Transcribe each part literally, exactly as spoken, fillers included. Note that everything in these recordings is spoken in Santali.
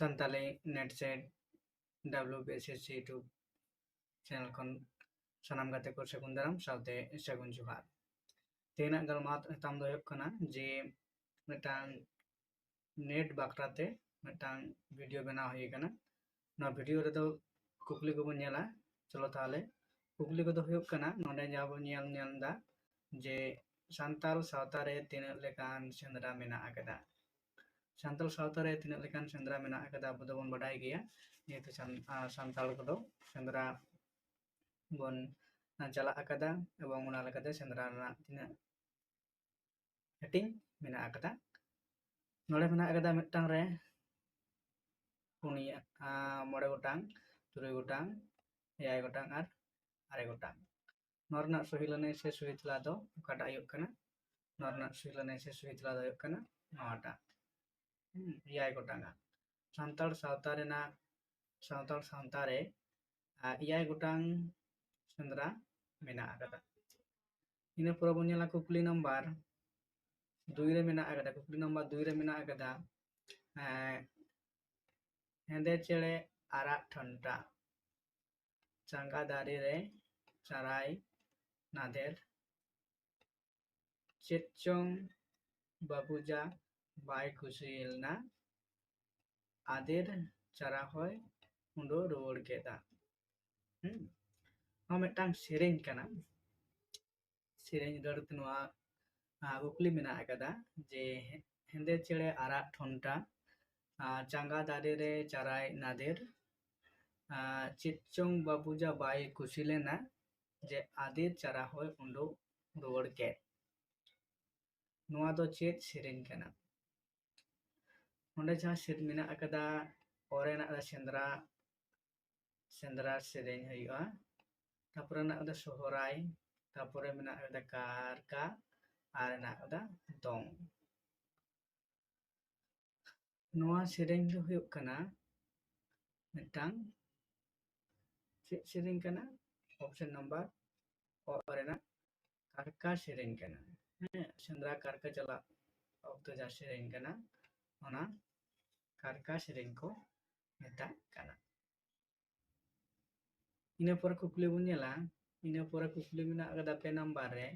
Santali NET SET WBSSC YouTube channel ᱠᱷᱚᱱ ᱥᱟᱱᱟᱢ ᱜᱟᱛᱮ ᱠᱚ ᱥᱟᱹᱜᱩᱱ ᱫᱟᱨᱟᱢ ᱥᱟᱶᱛᱮ ᱥᱟᱹᱜᱩᱱ ᱡᱚᱦᱟᱨ᱾ ᱛᱮᱦᱮᱧᱟᱜ ᱜᱟᱞᱢᱟᱨᱟᱣ ᱥᱟᱛᱟᱢ ᱫᱚ ᱦᱩᱭᱩᱜ ᱠᱟᱱᱟ ᱡᱮ ᱢᱤᱫᱴᱟᱝ NET ᱵᱟᱠᱷᱨᱟ ᱛᱮ ᱢᱤᱫᱴᱟᱝ video ᱵᱮᱱᱟᱣ ᱦᱩᱭ ᱟᱠᱟᱱᱟ᱾ ᱱᱚᱣᱟ video ᱨᱮᱫᱚ ᱠᱩᱠᱞᱤ ᱠᱚᱵᱚᱱ ᱧᱮᱞᱟ᱾ ᱪᱚᱞᱚ ᱛᱟᱦᱚᱞᱮ ᱠᱩᱠᱞᱤ ᱠᱚᱫᱚ ᱦᱩᱭᱩᱜ ᱠᱟᱱᱟ, ᱱᱚᱰᱮ ᱡᱟᱦᱟᱸ ᱵᱚᱱ ᱧᱮᱞ ᱧᱟᱢ ᱮᱫᱟ ᱡᱮ ᱥᱟᱱᱛᱟᱲ ᱥᱟᱶᱛᱟ ᱨᱮ ᱛᱤᱱᱟᱹᱜ ᱞᱮᱠᱟᱱ ᱥᱮᱸᱫᱽᱨᱟ ᱢᱮᱱᱟᱜ ᱟᱠᱟᱫᱟ? ᱥᱟᱱᱛᱟᱲ ᱥᱟᱶᱛᱟ ᱨᱮ ᱛᱤᱱᱟᱹᱜ ᱞᱮᱠᱟᱱ ᱥᱮᱸᱫᱽᱨᱟ ᱢᱮᱱᱟᱜ ᱟᱠᱟᱫᱟ ᱟᱵᱚ ᱫᱚᱵᱚᱱ ᱵᱟᱰᱟᱭ ᱜᱮᱭᱟ, ᱡᱮᱦᱮᱛᱩ ᱥᱟᱱ-, ᱟᱨ ᱥᱟᱱᱛᱟᱲ ᱠᱚᱫᱚ ᱥᱮᱸᱫᱽᱨᱟ ᱵᱚᱱ ᱪᱟᱞᱟᱜ ᱟᱠᱟᱫᱟ ᱮᱵᱚᱝ ᱚᱱᱟ ᱞᱮᱠᱟᱛᱮ ᱥᱮᱸᱫᱽᱨᱟ ᱨᱮᱱᱟᱜ ᱛᱤᱱᱟᱹᱜ ᱦᱟᱹᱴᱤᱧ ᱢᱮᱱᱟᱜ ᱟᱠᱟᱫᱟ᱾ ᱱᱚᱰᱮ ᱢᱮᱱᱟᱜ ᱟᱠᱟᱫᱟ ᱢᱤᱫᱴᱟᱝ ᱨᱮ ᱯᱩᱱᱭᱟᱹ, ᱟᱸ, ᱢᱚᱬᱮ ᱜᱚᱴᱟᱝ, ᱛᱩᱨᱩᱭ ᱜᱚᱴᱟᱝ, ᱮᱭᱟᱭ ᱜᱚᱴᱟᱝ ᱟᱨ ᱟᱨᱮ ᱜᱚᱴᱟᱝ᱾ ᱱᱚᱣᱟ ᱨᱮᱱᱟᱜ ᱥᱚᱦᱤ ᱞᱟᱹᱱᱟᱹᱭ ᱥᱮ ᱥᱚᱦᱤ ᱛᱮᱞᱟ ᱫᱚ ᱚᱠᱟᱴᱟᱜ ᱦᱩᱭᱩᱜ ᱠᱟᱱᱟ? ᱱᱚᱣᱟ ᱨᱮᱱᱟᱜ ᱥᱚᱦᱤ ᱞᱟᱹᱱᱟᱹᱭ ᱥᱮ ᱥᱚᱦᱤ ᱛᱮᱞᱟ ᱫᱚ ᱦᱩᱭᱩᱜ ᱠᱟᱱᱟ ᱱᱚᱣᱟᱴᱟᱜ᱾ ᱦᱩᱸ, ᱮᱭᱟᱭ ᱜᱚᱴᱟᱝᱟ᱾ ᱥᱟᱱᱛᱟᱲ ᱥᱟᱶᱛᱟ ᱨᱮᱱᱟᱜ, ᱥᱟᱱᱛᱟᱲ ᱥᱟᱶᱛᱟ ᱨᱮ, ᱟ, ᱮᱭᱟᱭ ᱜᱚᱴᱟᱝ ᱥᱮᱸᱫᱽᱨᱟ ᱢᱮᱱᱟᱜ ᱟᱠᱟᱫᱟ᱾ ᱤᱱᱟᱹ ᱯᱚᱨᱮ ᱵᱚᱱ ᱧᱮᱞᱟ ᱠᱩᱠᱞᱤ ᱱᱟᱢᱵᱟᱨ ᱫᱩᱭ ᱨᱮ ᱢᱮᱱᱟᱜ ᱟᱠᱟᱫᱟ᱾ ᱠᱩᱠᱞᱤ ᱱᱟᱢᱵᱟᱨ ᱫᱩᱭ ᱨᱮ ᱢᱮᱱᱟᱜ ᱟᱠᱟᱫᱟ, ᱮᱸ, ᱦᱮᱸᱫᱮ ᱪᱮᱬᱮ ᱟᱨᱟᱜ ᱴᱷᱚᱱᱴᱟ, ᱪᱟᱸᱜᱟ ᱫᱟᱨᱮ ᱨᱮ ᱪᱟᱨᱟᱭ ᱱᱟᱫᱮᱨ, ᱪᱮᱫ ᱪᱚᱝ ᱵᱟᱹᱵᱩᱡᱟ ᱵᱟᱭ ᱠᱩᱥᱤ ᱞᱮᱱᱟ, ᱟᱫᱮᱨ ᱪᱟᱨᱟ ᱦᱚᱸᱭ ᱩᱰᱟᱹᱣ ᱨᱩᱣᱟᱹᱲ ᱠᱮᱫᱟ᱾ ᱦᱩᱸ? ᱱᱚᱣᱟ ᱢᱤᱫᱴᱟᱝ ᱥᱮᱨᱮᱧ ᱠᱟᱱᱟ᱾ ᱥᱮᱨᱮᱧ ᱨᱟᱹᱲ ᱛᱮ ᱱᱚᱣᱟ, ᱟ, ᱠᱩᱠᱞᱤ ᱢᱮᱱᱟᱜ ᱟᱠᱟᱫᱟ ᱡᱮ ᱦᱮᱸᱫᱮ ᱪᱮᱬᱮ ᱟᱨᱟᱜ ᱴᱷᱚᱱᱴᱟ, ᱟ, ᱪᱟᱸᱜᱟ ᱫᱟᱨᱮ ᱨᱮ ᱪᱟᱨᱟᱭ ᱱᱟᱫᱮᱨ, ᱟ, ᱪᱮᱫ ᱪᱚᱝ ᱵᱟᱹᱵᱩᱡᱟ ᱵᱟᱭ ᱠᱩᱥᱤ ᱞᱮᱱᱟ, ᱡᱮ ᱟᱫᱮᱨ ᱪᱟᱨᱟ ᱦᱚᱸᱭ ᱩᱰᱩᱠ ᱨᱩᱣᱟᱹᱲ ᱠᱮᱫ᱾ ᱱᱚᱣᱟ ᱫᱚ ᱪᱮᱫ ᱥᱮᱨᱮᱧ ᱠᱟᱱᱟ? ᱚᱸᱰᱮ ᱡᱟᱦᱟᱸ ᱥᱮᱨᱮᱧ ᱢᱮᱱᱟᱜ ᱟᱠᱟᱫᱟ, ᱚ ᱨᱮᱱᱟᱜ ᱫᱚ ᱥᱮᱸᱫᱽᱨᱟ, ᱥᱮᱸᱫᱽᱨᱟ ᱥᱮᱨᱮᱧ ᱦᱩᱭᱩᱜᱼᱟ, ᱛᱟᱯᱚᱨᱮ ᱢᱮᱱᱟᱜ ᱟᱠᱟᱫᱟ ᱥᱚᱦᱨᱟᱭ, ᱛᱟᱯᱚᱨᱮ ᱢᱮᱱᱟᱜ ᱟᱠᱟᱫᱟ ᱠᱟᱨᱠᱟ, ᱟᱨ ᱢᱮᱱᱟᱜ ᱟᱠᱟᱫᱟ ᱫᱚᱝ᱾ ᱱᱚᱣᱟ ᱥᱮᱨᱮᱧ ᱫᱚ ᱦᱩᱭᱩᱜ ᱠᱟᱱᱟ ᱢᱤᱫᱴᱟᱝ ᱪᱮᱫ ᱥᱮᱨᱮᱧ ᱠᱟᱱᱟ? Option number ᱚ ᱨᱮᱱᱟᱜ ᱠᱟᱨᱠᱟ ᱥᱮᱨᱮᱧ ᱠᱟᱱᱟ᱾ ᱦᱮᱸ, ᱥᱮᱸᱫᱽᱨᱟ ᱠᱟᱨᱠᱟ ᱪᱟᱞᱟᱜ ᱚᱠᱛᱚ ᱡᱟᱦᱟᱸ ᱥᱮᱨᱮᱧ ᱠᱟᱱᱟ, ᱚᱱᱟ ᱠᱟᱨᱠᱟ ᱥᱮᱨᱮᱧ ᱠᱚ ᱢᱮᱛᱟᱜ ᱠᱟᱱᱟ᱾ ᱤᱱᱟᱹ ᱯᱚᱨᱮ ᱠᱩᱠᱞᱤ ᱵᱚᱱ ᱧᱮᱞᱟ, ᱤᱱᱟᱹ ᱯᱚᱨᱮ ᱠᱩᱠᱞᱤ ᱢᱮᱱᱟᱜ ᱟᱠᱟᱫᱟ ᱯᱮ ᱱᱟᱢᱵᱟᱨ ᱨᱮ,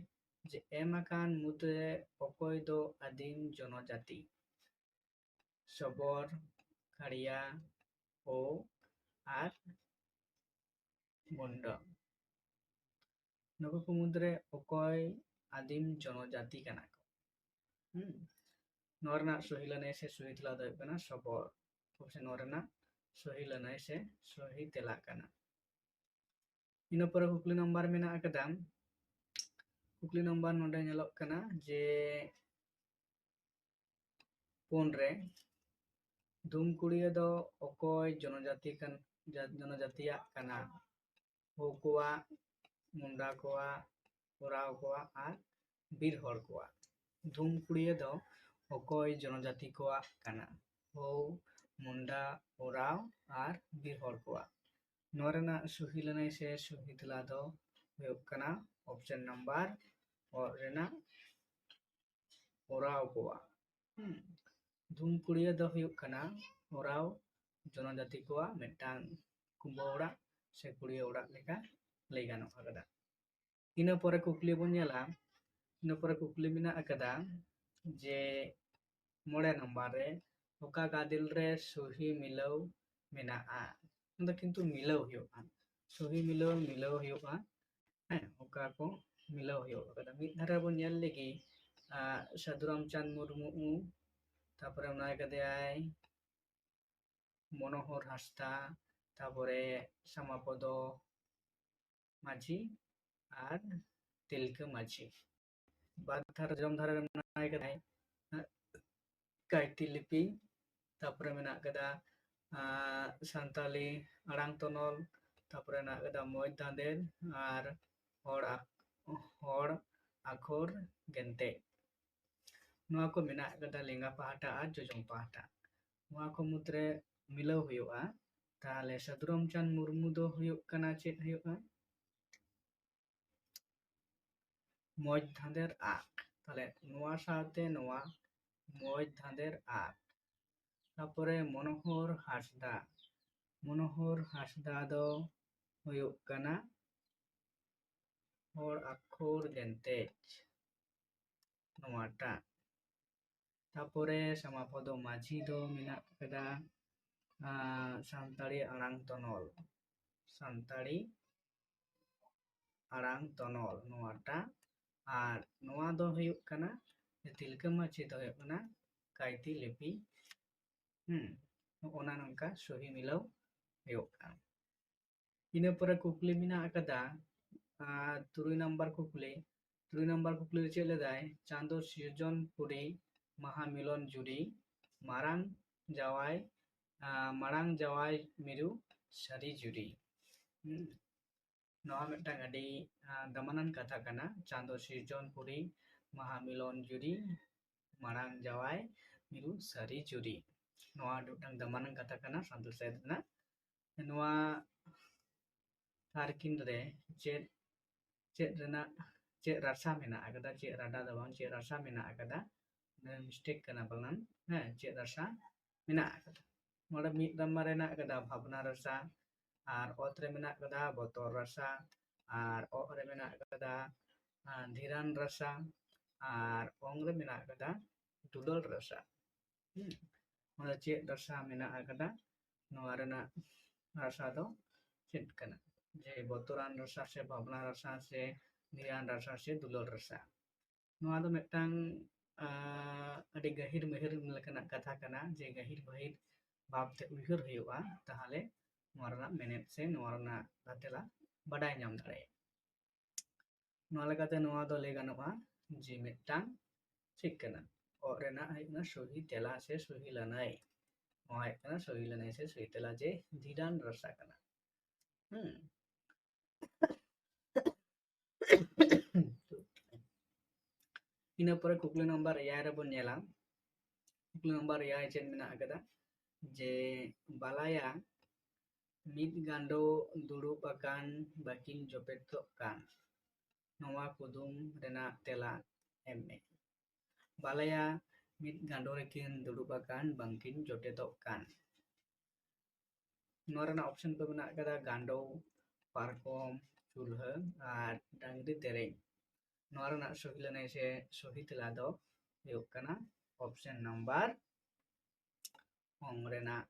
ᱡᱮ ᱮᱢ ᱟᱠᱟᱱ ᱢᱩᱫᱽᱨᱮ ᱚᱠᱚᱭ ᱫᱚ ᱟᱹᱫᱤᱢ ᱡᱚᱱᱚᱡᱟᱹᱛᱤ? ᱥᱚᱵᱚᱨ, ᱠᱷᱟᱲᱤᱭᱟ, ᱦᱳ ᱟᱨ ᱢᱩᱱᱰᱟ᱾ ᱱᱩᱠᱩ ᱠᱚ ᱢᱩᱫᱽᱨᱮ ᱚᱠᱚᱭ ᱟᱹᱫᱤᱢ ᱡᱚᱱᱚᱡᱟᱹᱛᱤ ᱠᱟᱱᱟ ᱠᱚ? ᱦᱩᱸ, ᱱᱚᱣᱟ ᱨᱮᱱᱟᱜ ᱥᱚᱦᱤ ᱞᱟᱹᱱᱟᱹᱭ ᱥᱮ ᱥᱚᱦᱤ ᱛᱮᱞᱟ ᱫᱚ ᱦᱩᱭᱩᱜ ᱠᱟᱱᱟ ᱥᱚᱵᱚᱨ᱾ ᱚᱵᱚᱥᱥᱳᱭ ᱱᱚᱣᱟ ᱨᱮᱱᱟᱜ ᱥᱚᱦᱤ ᱞᱟᱹᱱᱟᱹᱭ ᱥᱮ ᱥᱚᱦᱤ ᱛᱮᱞᱟ ᱠᱟᱱᱟ᱾ ᱤᱱᱟᱹ ᱯᱚᱨᱮ ᱠᱩᱠᱞᱤ ᱱᱟᱢᱵᱟᱨ ᱢᱮᱱᱟᱜ ᱟᱠᱟᱫᱟ, ᱠᱩᱠᱞᱤ ᱱᱟᱢᱵᱟᱨ ᱱᱚᱰᱮ ᱧᱮᱞᱚᱜ ᱠᱟᱱᱟ ᱡᱮ ᱯᱩᱱ ᱨᱮ, ᱫᱷᱩᱢᱠᱩᱲᱤᱭᱟᱹ ᱫᱚ ᱚᱠᱚᱭ ᱡᱚᱱᱚᱡᱟᱹᱛᱤ ᱠᱟᱱ, ᱡᱟ-, ᱡᱚᱱᱚᱡᱟᱹᱛᱤᱭᱟᱜ ᱠᱟᱱᱟ? ᱦᱳ ᱠᱚᱣᱟᱜ, ᱢᱩᱱᱰᱟ ᱠᱚᱣᱟᱜ, ᱳᱨᱟᱣ ᱠᱚᱣᱟᱜ ᱟᱨ ᱵᱤᱨ ᱦᱚᱲ ᱠᱚᱣᱟᱜ᱾ ᱫᱷᱩᱢᱠᱩᱲᱤᱭᱟᱹ ᱫᱚ ᱚᱠᱚᱭ ᱡᱚᱱᱚᱡᱟᱹᱛᱤ ᱠᱚᱣᱟᱜ ᱠᱟᱱᱟ? ᱦᱳ, ᱢᱩᱱᱰᱟ, ᱳᱨᱟᱣ ᱟᱨ ᱵᱤᱨ ᱦᱚᱲ ᱠᱚᱣᱟᱜ᱾ ᱱᱚᱣᱟ ᱨᱮᱱᱟᱜ ᱥᱚᱦᱤ ᱞᱟᱹᱱᱟᱹᱭ ᱥᱮ ᱥᱚᱦᱤ ᱛᱮᱞᱟ ᱫᱚ ᱦᱩᱭᱩᱜ ᱠᱟᱱᱟ ᱚᱯᱥᱮᱱ ᱱᱟᱢᱵᱟᱨ ᱚ ᱨᱮᱱᱟᱜ ᱳᱨᱟᱣ ᱠᱚᱣᱟᱜ᱾ ᱦᱩᱸ᱾ ᱫᱷᱩᱢᱠᱩᱲᱤᱭᱟᱹ ᱫᱚ ᱦᱩᱭᱩᱜ ᱠᱟᱱᱟ ᱳᱨᱟᱣ ᱡᱚᱱᱚᱡᱟᱹᱛᱤ ᱠᱚᱣᱟᱜ ᱢᱤᱫᱴᱟᱝ ᱠᱩᱢᱵᱟᱹ ᱚᱲᱟᱜ ᱥᱮ ᱠᱩᱲᱤᱭᱟᱹ ᱚᱲᱟᱜ ᱞᱮᱠᱟ ᱞᱟᱹᱭ ᱜᱟᱱᱚᱜ ᱟᱠᱟᱫᱟ᱾ ᱤᱱᱟᱹ ᱯᱚᱨᱮ ᱠᱩᱠᱞᱤ ᱵᱚᱱ ᱧᱮᱞᱟ, ᱤᱱᱟᱹ ᱯᱚᱨᱮ ᱠᱩᱠᱞᱤ ᱢᱮᱱᱟᱜ ᱟᱠᱟᱫᱟ ᱡᱮ ᱢᱚᱬᱮ ᱱᱟᱢᱵᱟᱨ ᱨᱮ ᱚᱠᱟ ᱜᱟᱫᱮᱞ ᱨᱮ ᱥᱚᱦᱤ ᱢᱤᱞᱟᱹᱣ ᱢᱮᱱᱟᱜᱼᱟ? ᱚᱱᱟ ᱫᱚ ᱠᱤᱱᱛᱩ ᱢᱤᱞᱟᱹᱣ ᱦᱩᱭᱩᱜᱼᱟ, ᱥᱚᱦᱤ ᱢᱤᱞᱟᱹᱣ ᱢᱤᱞᱟᱹᱣ ᱦᱩᱭᱩᱜᱼᱟ᱾ ᱦᱮᱸ, ᱚᱠᱟ ᱠᱚ ᱢᱤᱞᱟᱹᱣ ᱦᱩᱭᱩᱜ ᱠᱟᱱᱟ᱾ ᱢᱤᱫ ᱫᱷᱟᱨᱮ ᱵᱚᱱ ᱧᱮᱞ ᱞᱮᱜᱮ, ᱟᱸ, ᱥᱟᱹᱫᱷᱩ ᱨᱟᱢᱪᱟᱸᱫᱽ ᱢᱩᱨᱢᱩ, ᱛᱟᱯᱚᱨᱮ ᱢᱮᱱᱟᱭ ᱠᱟᱫᱮᱭᱟᱭ ᱢᱚᱱᱳᱦᱚᱨ ᱦᱟᱸᱥᱫᱟ, ᱛᱟᱯᱚᱨᱮ ᱥᱟᱢᱟᱯᱚᱫᱚ ᱢᱟᱹᱡᱷᱤ ᱟᱨ ᱛᱤᱞᱠᱟᱹ ᱢᱟᱹᱡᱷᱤ᱾ ᱵᱟᱨ ᱫᱷᱟᱨᱮ, ᱡᱚᱡᱚᱢ ᱫᱷᱟᱨᱮ ᱨᱮ ᱢᱮᱱᱟᱭ ᱠᱟᱫᱟᱭ ᱠᱟᱭᱛᱤ ᱞᱤᱯᱤ, ᱛᱟᱯᱚᱨᱮ ᱢᱮᱱᱟᱜ ᱠᱟᱫᱟ, ᱟᱸ, ᱥᱟᱱᱛᱟᱞᱤ ᱟᱲᱟᱝ ᱛᱚᱱᱚᱞ, ᱛᱟᱯᱚᱨᱮ ᱢᱮᱱᱟᱜ ᱠᱟᱫᱟ ᱢᱚᱡᱽ ᱫᱷᱟᱸᱫᱮᱨ ᱟᱨ ᱦᱚᱲ ᱟᱠ-, ᱦᱚᱲ ᱟᱠᱷᱚᱨ ᱜᱮᱱᱛᱮ᱾ ᱱᱚᱣᱟ ᱠᱚ ᱢᱮᱱᱟᱜ ᱠᱟᱫᱟ ᱞᱮᱸᱜᱟ ᱯᱟᱦᱴᱟ ᱟᱨ ᱡᱚᱡᱚᱢ ᱯᱟᱦᱴᱟ᱾ ᱱᱚᱣᱟ ᱠᱚ ᱢᱩᱫᱽᱨᱮ ᱢᱤᱞᱟᱹᱣ ᱦᱩᱭᱩᱜᱼᱟ᱾ ᱛᱟᱦᱞᱮ ᱥᱟᱹᱫᱷᱩ ᱨᱟᱢᱪᱟᱸᱫᱽ ᱢᱩᱨᱢᱩ ᱫᱚ ᱦᱩᱭᱩᱜ ᱠᱟᱱᱟ, ᱪᱮᱫ ᱦᱩᱭᱩᱜᱼᱟ? ᱢᱚᱡᱽ ᱫᱷᱟᱸᱫᱮᱨ ᱟᱠ᱾ ᱛᱟᱦᱞᱮ ᱱᱚᱣᱟ ᱥᱟᱶᱛᱮ ᱱᱚᱣᱟ ᱢᱚᱡᱽ ᱫᱷᱟᱸᱫᱮᱨ ᱟᱠ᱾ ᱛᱟᱯᱚᱨᱮ ᱢᱚᱱᱳᱦᱚᱨ ᱦᱟᱸᱥᱫᱟ᱾ ᱢᱚᱱᱳᱦᱚᱨ ᱦᱟᱸᱥᱫᱟ ᱫᱚ ᱦᱩᱭᱩᱜ ᱠᱟᱱᱟ ᱦᱚᱲ ᱟᱠᱷᱚᱨ ᱫᱮᱱᱛᱮᱡ, ᱱᱚᱣᱟᱴᱟᱜ᱾ ᱛᱟᱯᱚᱨᱮ ᱥᱟᱢᱟᱯᱚᱫᱚ ᱢᱟᱹᱡᱷᱤ ᱫᱚ ᱢᱮᱱᱟᱜ ᱠᱟᱫᱟ, ᱟᱸ, ᱥᱟᱱᱛᱟᱲᱤ ᱟᱲᱟᱝ ᱛᱚᱱᱚᱞ, ᱥᱟᱱᱛᱟᱲᱤ ᱟᱲᱟᱝ ᱛᱚᱱᱚᱞ ᱱᱚᱣᱟᱴᱟᱜ᱾ ᱟᱨ ᱱᱚᱣᱟ ᱫᱚ ᱦᱩᱭᱩᱜ ᱠᱟᱱᱟ, ᱛᱤᱞᱠᱟᱹ ᱢᱟᱹᱡᱷᱤ ᱫᱚ ᱦᱩᱭᱩᱜ ᱠᱟᱱᱟ ᱠᱟᱭᱛᱷᱤ ᱞᱤᱯᱤ᱾ ᱦᱩᱸ, ᱚᱱᱟ ᱱᱚᱝᱠᱟ ᱥᱚᱦᱤ ᱢᱤᱞᱟᱹᱣ ᱦᱩᱭᱩᱜ ᱠᱟᱱᱟ᱾ ᱤᱱᱟᱹ ᱯᱚᱨᱮ ᱠᱩᱠᱞᱤ ᱢᱮᱱᱟᱜ ᱟᱠᱟᱫᱟ, ᱟᱨ ᱛᱩᱨᱩᱭ ᱱᱟᱢᱵᱟᱨ ᱠᱩᱠᱞᱤ, ᱛᱩᱨᱩᱭ ᱱᱟᱢᱵᱟᱨ ᱠᱩᱠᱞᱤ ᱨᱮ ᱪᱮᱫ ᱞᱮᱫᱟᱭ? ᱪᱟᱸᱫᱚ ᱥᱤᱨᱡᱚᱱ ᱯᱩᱨᱤ, ᱢᱟᱦᱟ ᱢᱤᱞᱚᱱ ᱡᱩᱨᱤ, ᱢᱟᱨᱟᱝ ᱡᱟᱶᱟᱭ, ᱟᱸ, ᱢᱟᱨᱟᱝ ᱡᱟᱶᱟᱭ ᱢᱤᱨᱩ ᱥᱟᱹᱨᱤ ᱡᱩᱨᱤ᱾ ᱦᱩᱸ᱾ ᱱᱚᱣᱟ ᱢᱤᱫᱴᱟᱝ ᱟᱹᱰᱤ, ᱟᱸ, ᱫᱟᱢᱟᱱᱟᱱ ᱠᱟᱛᱷᱟ ᱠᱟᱱᱟ᱾ ᱪᱟᱸᱫᱚ ᱥᱤᱨᱡᱚᱱ ᱯᱩᱨᱤ, ᱢᱟᱦᱟ ᱢᱤᱞᱚᱱ ᱡᱩᱨᱤ, ᱢᱟᱨᱟᱝ ᱡᱟᱶᱟᱭ ᱢᱤᱨᱩ ᱥᱟᱹᱨᱤ ᱡᱩᱨᱤ᱾ ᱱᱚᱣᱟ ᱟᱹᱰᱤ ᱢᱤᱫᱴᱟᱝ ᱫᱟᱢᱟᱱᱟᱱ ᱠᱟᱛᱷᱟ ᱠᱟᱱᱟ ᱥᱟᱱᱛᱟᱲ ᱥᱟᱶᱦᱮᱫ ᱨᱮᱱᱟᱜ᱾ ᱱᱚᱣᱟ ᱛᱟᱨᱠᱤᱱ ᱨᱮ ᱪᱮᱫ, ᱪᱮᱫ ᱨᱮᱱᱟᱜ, ᱪᱮᱫ ᱨᱟᱥᱟ ᱢᱮᱱᱟᱜ ᱟᱠᱟᱫᱟ? ᱪᱮᱫ ᱨᱟᱰᱟ ᱫᱚ ᱵᱟᱝ, ᱪᱮᱫ ᱨᱟᱥᱟ ᱢᱮᱱᱟᱜ ᱟᱠᱟᱫᱟ? ᱢᱤᱥᱴᱮᱠ ᱠᱟᱱᱟ ᱯᱟᱞᱮᱱ᱾ ᱦᱮᱸ, ᱪᱮᱫ ᱨᱟᱥᱟ ᱢᱮᱱᱟᱜ ᱟᱠᱟᱫᱟ? ᱱᱚᱰᱮ ᱢᱤᱫ ᱱᱟᱢᱵᱟᱨ ᱨᱮ ᱢᱮᱱᱟᱜ ᱟᱠᱟᱫᱟ ᱵᱷᱟᱵᱽᱱᱟ ᱨᱟᱥᱟ, ᱟᱨ ᱚᱛ ᱨᱮ ᱢᱮᱱᱟᱜ ᱟᱠᱟᱫᱟ ᱵᱚᱛᱚᱨ ᱨᱟᱥᱟ, ᱟᱨ ᱚᱜ ᱨᱮ ᱢᱮᱱᱟᱜ ᱟᱠᱟᱫᱟ, ᱟᱨ ᱫᱷᱤᱨᱟᱱ ᱨᱟᱥᱟ, ᱟᱨ ᱚᱝ ᱨᱮ ᱢᱮᱱᱟᱜ ᱟᱠᱟᱫᱟ ᱫᱩᱞᱟᱹᱲ ᱨᱟᱥᱟ᱾ ᱦᱩᱸ᱾ ᱚᱸᱰᱮ ᱪᱮᱫ ᱨᱟᱥᱟ ᱢᱮᱱᱟᱜ ᱟᱠᱟᱫᱟ? ᱱᱚᱣᱟ ᱨᱮᱱᱟᱜ ᱨᱟᱥᱟ ᱫᱚ ᱪᱮᱫ ᱠᱟᱱᱟ? ᱡᱮ ᱵᱚᱛᱚᱨᱟᱱ ᱨᱟᱥᱟ ᱥᱮ ᱵᱷᱟᱵᱽᱱᱟ ᱨᱟᱥᱟ ᱥᱮ ᱫᱷᱤᱨᱟᱱ ᱨᱟᱥᱟ ᱥᱮ ᱫᱩᱞᱟᱹᱲ ᱨᱟᱥᱟ? ᱱᱚᱣᱟ ᱫᱚ ᱢᱤᱫᱴᱟᱝ, ᱟᱸ, ᱟᱹᱰᱤ ᱜᱟᱹᱦᱤᱨ ᱢᱟᱹᱦᱤᱨ ᱞᱮᱠᱟᱱᱟᱜ ᱠᱟᱛᱷᱟ ᱠᱟᱱᱟ, ᱡᱮ ᱜᱟᱹᱦᱤᱨ ᱢᱟᱹᱦᱤᱨ ᱵᱷᱟᱵᱽ ᱛᱮ ᱩᱭᱦᱟᱹᱨ ᱦᱩᱭᱩᱜᱼᱟ, ᱛᱟᱦᱚᱞᱮ ᱱᱚᱣᱟ ᱨᱮᱱᱟᱜ ᱢᱮᱱᱮᱛ ᱥᱮ ᱱᱚᱣᱟ ᱨᱮᱱᱟᱜ ᱛᱮᱞᱟ ᱵᱟᱰᱟᱭ ᱧᱟᱢ ᱫᱟᱲᱮᱭᱟᱜᱼᱟ᱾ ᱱᱚᱣᱟ ᱞᱮᱠᱟᱛᱮ ᱱᱚᱣᱟ ᱫᱚ ᱞᱟᱹᱭ ᱜᱟᱱᱚᱜᱼᱟ ᱡᱮ ᱢᱤᱫᱴᱟᱝ ᱪᱮᱫ ᱠᱟᱱᱟ? ᱚᱜ ᱨᱮᱱᱟᱜ ᱦᱩᱭᱩᱜ ᱠᱟᱱᱟ ᱥᱚᱦᱤ ᱛᱮᱞᱟ ᱥᱮ ᱥᱚᱦᱤ ᱞᱟᱹᱱᱟᱹᱭ᱾ ᱱᱚᱣᱟ ᱦᱩᱭᱩᱜ ᱠᱟᱱᱟ ᱥᱚᱦᱤ ᱞᱟᱹᱱᱟᱹᱭ ᱥᱮ ᱥᱚᱦᱤ ᱛᱮᱞᱟ, ᱡᱮ ᱫᱷᱤᱨᱟᱱ ᱨᱟᱥᱟ ᱠᱟᱱᱟ᱾ ᱦᱩᱸ᱾ ᱤᱱᱟᱹ ᱯᱚᱨᱮ ᱠᱩᱠᱞᱤ ᱱᱟᱢᱵᱟᱨ ᱮᱭᱟᱭ ᱨᱮᱵᱚᱱ ᱧᱮᱞᱟ᱾ ᱠᱩᱠᱞᱤ ᱱᱟᱢᱵᱟᱨ ᱮᱭᱟᱭ ᱪᱮᱫ ᱢᱮᱱᱟᱜ ᱟᱠᱟᱫᱟ? ᱡᱮ ᱵᱟᱞᱟᱭᱟ ᱢᱤᱫ ᱜᱟᱸᱰᱚ ᱫᱩᱲᱩᱵ ᱟᱠᱟᱱ ᱵᱟᱹᱠᱤᱱ ᱡᱚᱯᱮᱛᱚᱜ ᱠᱟᱱ, ᱱᱚᱣᱟ ᱠᱩᱫᱩᱢ ᱨᱮᱱᱟᱜ ᱛᱮᱞᱟ ᱮᱢ ᱢᱮ᱾ ᱵᱟᱞᱟᱭᱟ ᱢᱤᱫ ᱜᱟᱸᱰᱚ ᱨᱮᱠᱤᱱ ᱫᱩᱲᱩᱵ ᱟᱠᱟᱱ, ᱵᱟᱝᱠᱤᱱ ᱡᱚᱴᱮᱫᱚᱜ ᱠᱟᱱ᱾ ᱱᱚᱣᱟ ᱨᱮᱱᱟᱜ ᱚᱯᱥᱮᱱ ᱠᱚ ᱢᱮᱱᱟᱜ ᱟᱠᱟᱫᱟ ᱜᱟᱸᱰᱚ, ᱯᱟᱨᱠᱚᱢ, ᱪᱩᱞᱦᱟᱹ ᱟᱨ ᱰᱟᱝᱨᱤ ᱫᱮᱨᱮᱧ᱾ ᱱᱚᱣᱟ ᱨᱮᱱᱟᱜ ᱥᱚᱦᱤ ᱞᱟᱹᱱᱟᱹᱭ ᱥᱮ ᱥᱚᱦᱤ ᱛᱮᱞᱟ ᱫᱚ ᱦᱩᱭᱩᱜ ᱠᱟᱱᱟ ᱚᱯᱥᱮᱱ ᱱᱟᱢᱵᱟᱨ ᱚᱝ ᱨᱮᱱᱟᱜ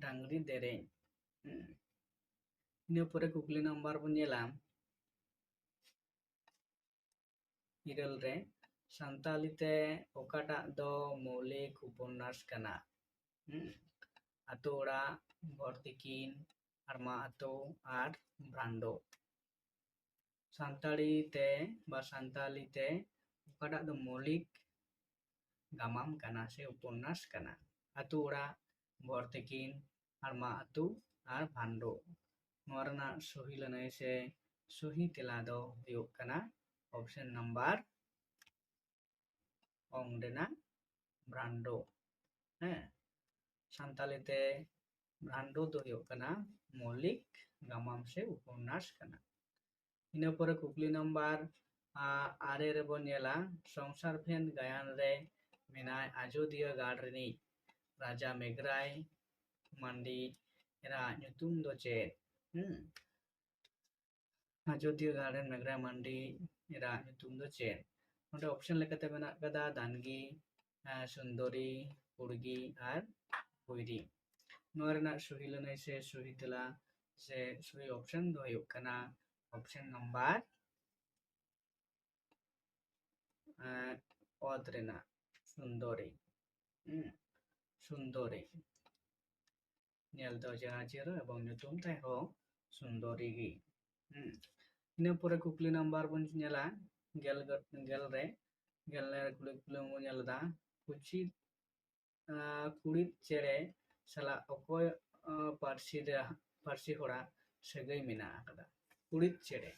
ᱰᱟᱝᱨᱤ ᱫᱮᱨᱮᱧ᱾ ᱦᱩᱸ᱾ ᱤᱱᱟᱹ ᱯᱚᱨᱮ ᱠᱩᱠᱞᱤ ᱱᱟᱢᱵᱟᱨ ᱵᱚᱱ ᱧᱮᱞᱟ ᱤᱨᱟᱹᱞ ᱨᱮ, ᱥᱟᱱᱛᱟᱞᱤ ᱛᱮ ᱚᱠᱟᱴᱟᱜ ᱫᱚ ᱢᱳᱣᱞᱤᱠ ᱩᱯᱚᱱᱱᱟᱥ ᱠᱟᱱᱟ? ᱦᱩᱸ᱾ ᱟᱛᱳ ᱚᱲᱟᱜ, ᱵᱷᱚᱨᱛᱤᱠᱤᱱ, ᱟᱲᱢᱟ ᱟᱛᱳ ᱟᱨ ᱵᱷᱨᱟᱱᱰᱳ᱾ ᱥᱟᱱᱛᱟᱲᱤ ᱛᱮ ᱵᱟ ᱥᱟᱱᱛᱟᱞᱤ ᱛᱮ ᱚᱠᱟᱴᱟᱜ ᱫᱚ ᱢᱳᱣᱞᱤᱠ ᱜᱟᱢᱟᱢ ᱠᱟᱱᱟ ᱥᱮ ᱩᱯᱚᱱᱱᱟᱥ ᱠᱟᱱᱟ? ᱟᱛᱳ ᱚᱲᱟᱜ, ᱵᱷᱚᱨᱛᱤᱠᱤᱱ, ᱟᱲᱢᱟ ᱟᱛᱳ ᱟᱨ ᱵᱷᱟᱱᱰᱳ᱾ ᱱᱚᱣᱟ ᱨᱮᱱᱟᱜ ᱥᱚᱦᱤ ᱞᱟᱹᱱᱟᱹᱭ ᱥᱮ ᱥᱚᱦᱤ ᱛᱮᱞᱟ ᱫᱚ ᱦᱩᱭᱩᱜ ᱠᱟᱱᱟ ᱚᱯᱥᱮᱱ ᱱᱟᱢᱵᱟᱨ ᱚᱝ ᱨᱮᱱᱟᱜ ᱵᱷᱨᱟᱱᱰᱳ᱾ ᱦᱮᱸ, ᱥᱟᱱᱛᱟᱞᱤ ᱛᱮ ᱵᱷᱨᱟᱱᱰᱳ ᱫᱚ ᱦᱩᱭᱩᱜ ᱠᱟᱱᱟ ᱢᱳᱣᱞᱤᱠ ᱜᱟᱢᱟᱢ ᱥᱮ ᱩᱯᱚᱱᱱᱟᱥ ᱠᱟᱱᱟ᱾ ᱤᱱᱟᱹ ᱯᱚᱨᱮ ᱠᱩᱠᱞᱤ ᱱᱟᱢᱵᱟᱨ, ᱟ, ᱟᱨᱮ ᱨᱮᱵᱚᱱ ᱧᱮᱞᱟ, ᱥᱚᱝᱥᱟᱨ ᱯᱷᱮᱱ ᱜᱟᱭᱟᱱ ᱨᱮ ᱢᱮᱱᱟᱭ ᱟᱡᱳᱫᱤᱭᱟᱹ ᱜᱟᱲ ᱨᱤᱱᱤᱡ ᱨᱟᱡᱟ ᱢᱮᱜᱽᱨᱟᱭ ᱢᱟᱱᱰᱤ ᱮᱨᱟ ᱧᱩᱛᱩᱢ ᱫᱚ ᱪᱮᱫ? ᱦᱩᱸ᱾ ᱟᱡᱳᱫᱤᱭᱟᱹ ᱜᱟᱲ ᱨᱮᱱ ᱢᱮᱜᱽᱨᱟᱭ ᱢᱟᱱᱰᱤ ᱮᱨᱟ ᱧᱩᱛᱩᱢ ᱫᱚ ᱪᱮᱫ? ᱱᱚᱰᱮ ᱚᱯᱥᱮᱱ ᱞᱮᱠᱟᱛᱮ ᱢᱮᱱᱟᱜ ᱠᱟᱫᱟ ᱫᱟᱱᱜᱤ, ᱟ, ᱥᱩᱱᱫᱚᱨᱤ, ᱠᱩᱲᱜᱤ ᱟᱨ ᱵᱳᱭᱨᱤ᱾ ᱱᱚᱣᱟ ᱨᱮᱱᱟᱜ ᱥᱚᱦᱤ ᱞᱟᱹᱱᱟᱹᱭ ᱥᱮ ᱥᱚᱦᱤ ᱛᱮᱞᱟ ᱥᱮ ᱥᱚᱦᱤ ᱚᱯᱥᱮᱱ ᱫᱚ ᱦᱩᱭᱩᱜ ᱠᱟᱱᱟ ᱚᱯᱥᱮᱱ ᱱᱟᱢᱵᱟᱨ ᱮᱸ, ᱚᱛ ᱨᱮᱱᱟᱜ ᱥᱩᱱᱫᱚᱨᱤ᱾ ᱦᱩᱸ, ᱥᱩᱱᱫᱚᱨᱤ᱾ ᱧᱮᱞ ᱫᱚ ᱪᱮᱦᱨᱟ ᱪᱮᱦᱨᱟ ᱮᱵᱚᱝ ᱧᱩᱛᱩᱢ ᱛᱟᱭ ᱦᱚᱸ ᱥᱩᱱᱫᱚᱨᱤ ᱜᱮ᱾ ᱦᱩᱸ᱾ ᱤᱱᱟᱹ ᱯᱚᱨᱮ ᱠᱩᱠᱞᱤ ᱱᱟᱢᱵᱟᱨ ᱵᱚᱱ ᱧᱮᱞᱟ ᱜᱮᱞ ᱜᱚ-, ᱜᱮᱞ ᱨᱮ, ᱜᱮᱞ ᱨᱮ ᱠᱩᱠᱞᱤ, ᱠᱩᱠᱞᱤ ᱵᱚᱱ ᱧᱮᱞ ᱮᱫᱟ, ᱠᱩᱪᱤ ᱟᱸ, ᱠᱩᱲᱤᱫ ᱪᱮᱬᱮ ᱥᱟᱞᱟᱜ ᱚᱠᱚᱭ, ᱟᱸ, ᱯᱟᱹᱨᱥᱤ ᱨᱮ, ᱯᱟᱹᱨᱥᱤ ᱦᱚᱲᱟᱜ ᱥᱟᱹᱜᱟᱹᱭ ᱢᱮᱱᱟᱜ ᱟᱠᱟᱫᱟ? ᱠᱩᱲᱤᱫ ᱪᱮᱬᱮ᱾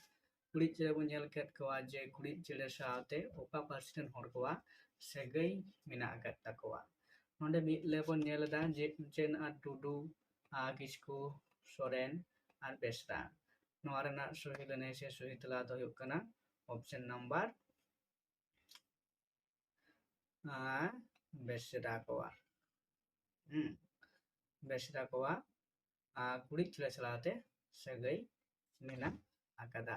ᱠᱩᱲᱤᱫ ᱪᱮᱬᱮ ᱵᱚᱱ ᱧᱮᱞ ᱠᱮᱫ ᱠᱚᱣᱟ ᱡᱮ ᱠᱩᱲᱤᱫ ᱪᱮᱬᱮ ᱥᱟᱶᱛᱮ ᱚᱠᱟ ᱯᱟᱹᱨᱥᱤ ᱨᱮᱱ ᱦᱚᱲ ᱠᱚᱣᱟᱜ ᱥᱟᱹᱜᱟᱹᱭ ᱢᱮᱱᱟᱜ ᱟᱠᱟᱫ ᱛᱟᱠᱚᱣᱟ᱾ ᱱᱚᱰᱮ ᱢᱤᱫ ᱞᱮ ᱵᱚᱱ ᱧᱮᱞ ᱮᱫᱟ ᱡᱮ ᱪᱮᱱ ᱟᱨ ᱴᱩᱰᱩ, ᱟᱨ ᱠᱤᱥᱠᱩ, ᱥᱚᱨᱮᱱ ᱟᱨ ᱵᱮᱥᱨᱟ᱾ ᱱᱚᱣᱟ ᱨᱮᱱᱟᱜ ᱥᱚᱦᱤ ᱞᱟᱹᱱᱟᱹᱭ ᱥᱮ ᱥᱚᱦᱤ ᱛᱮᱞᱟ ᱫᱚ ᱦᱩᱭᱩᱜ ᱠᱟᱱᱟ ᱚᱯᱥᱮᱱ ᱱᱟᱢᱵᱟᱨ ᱟᱨ ᱵᱮᱥᱨᱟ ᱠᱚᱣᱟᱜ᱾ ᱦᱩᱸ, ᱵᱮᱥᱨᱟ ᱠᱚᱣᱟᱜ ᱟᱨ ᱠᱩᱲᱤᱫ ᱪᱩᱲᱟᱹ ᱥᱟᱞᱟᱜ ᱛᱮ ᱥᱟᱹᱜᱟᱹᱭ ᱢᱮᱱᱟᱜ ᱟᱠᱟᱫᱟ᱾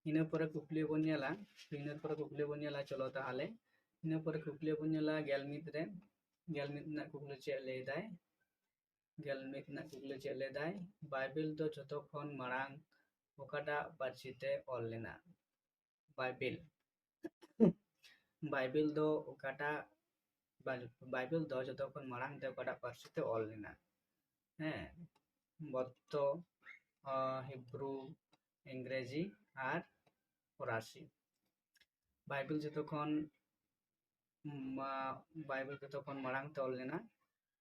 ᱤᱱᱟᱹ ᱯᱚᱨᱮ ᱠᱩᱠᱞᱤ ᱵᱚᱱ ᱧᱮᱞᱟ, ᱤᱱᱟᱹ ᱯᱚᱨᱮ ᱠᱩᱠᱞᱤ ᱵᱚᱱ ᱧᱮᱞᱟ, ᱪᱚᱞᱚ ᱛᱟᱦᱚᱞᱮ᱾ ᱤᱱᱟᱹ ᱯᱚᱨᱮ ᱠᱩᱠᱞᱤ ᱵᱚᱱ ᱧᱮᱞᱟ ᱜᱮᱞ ᱢᱤᱫ ᱨᱮ, ᱜᱮᱞ ᱢᱤᱫ ᱨᱮᱱᱟᱜ ᱠᱩᱠᱞᱤ ᱪᱮᱫ ᱞᱟᱹᱭ ᱫᱟᱭ? ᱜᱮᱞ ᱢᱤᱫ ᱨᱮᱱᱟᱜ ᱠᱩᱠᱞᱤ ᱪᱮᱫ ᱞᱟᱹᱭ ᱫᱟᱭ? ᱵᱟᱭᱵᱮᱞ ᱫᱚ ᱡᱷᱚᱛᱚ ᱠᱷᱚᱱ ᱢᱟᱲᱟᱝ ᱚᱠᱟᱴᱟᱜ ᱯᱟᱹᱨᱥᱤ ᱛᱮ ᱚᱞ ᱞᱮᱱᱟ? ᱵᱟᱭᱵᱮᱞ᱾ ᱵᱟᱭᱵᱮᱞ ᱫᱚ ᱚᱠᱟᱴᱟᱜ, ᱵᱟᱭ-, ᱵᱟᱭᱵᱮᱞ ᱫᱚ ᱡᱷᱚᱛᱚ ᱠᱷᱚᱱ ᱢᱟᱲᱟᱝ ᱛᱮ ᱚᱠᱟᱴᱟᱜ ᱯᱟᱹᱨᱥᱤ ᱛᱮ ᱚᱞ ᱞᱮᱱᱟ? ᱦᱮᱸ, ᱵᱚᱛᱛᱚ, ᱟᱸ, ᱦᱤᱵᱨᱩ, ᱤᱝᱨᱮᱡᱤ ᱟᱨ ᱯᱷᱚᱨᱟᱥᱤ᱾ ᱵᱟᱭᱵᱮᱞ ᱡᱷᱚᱛᱚ ᱠᱷᱚᱱ, ᱢᱟ-, ᱵᱟᱭᱵᱮᱞ ᱡᱷᱚᱛᱚ ᱠᱷᱚᱱ ᱢᱟᱲᱟᱝ ᱛᱮ ᱚᱞ ᱞᱮᱱᱟ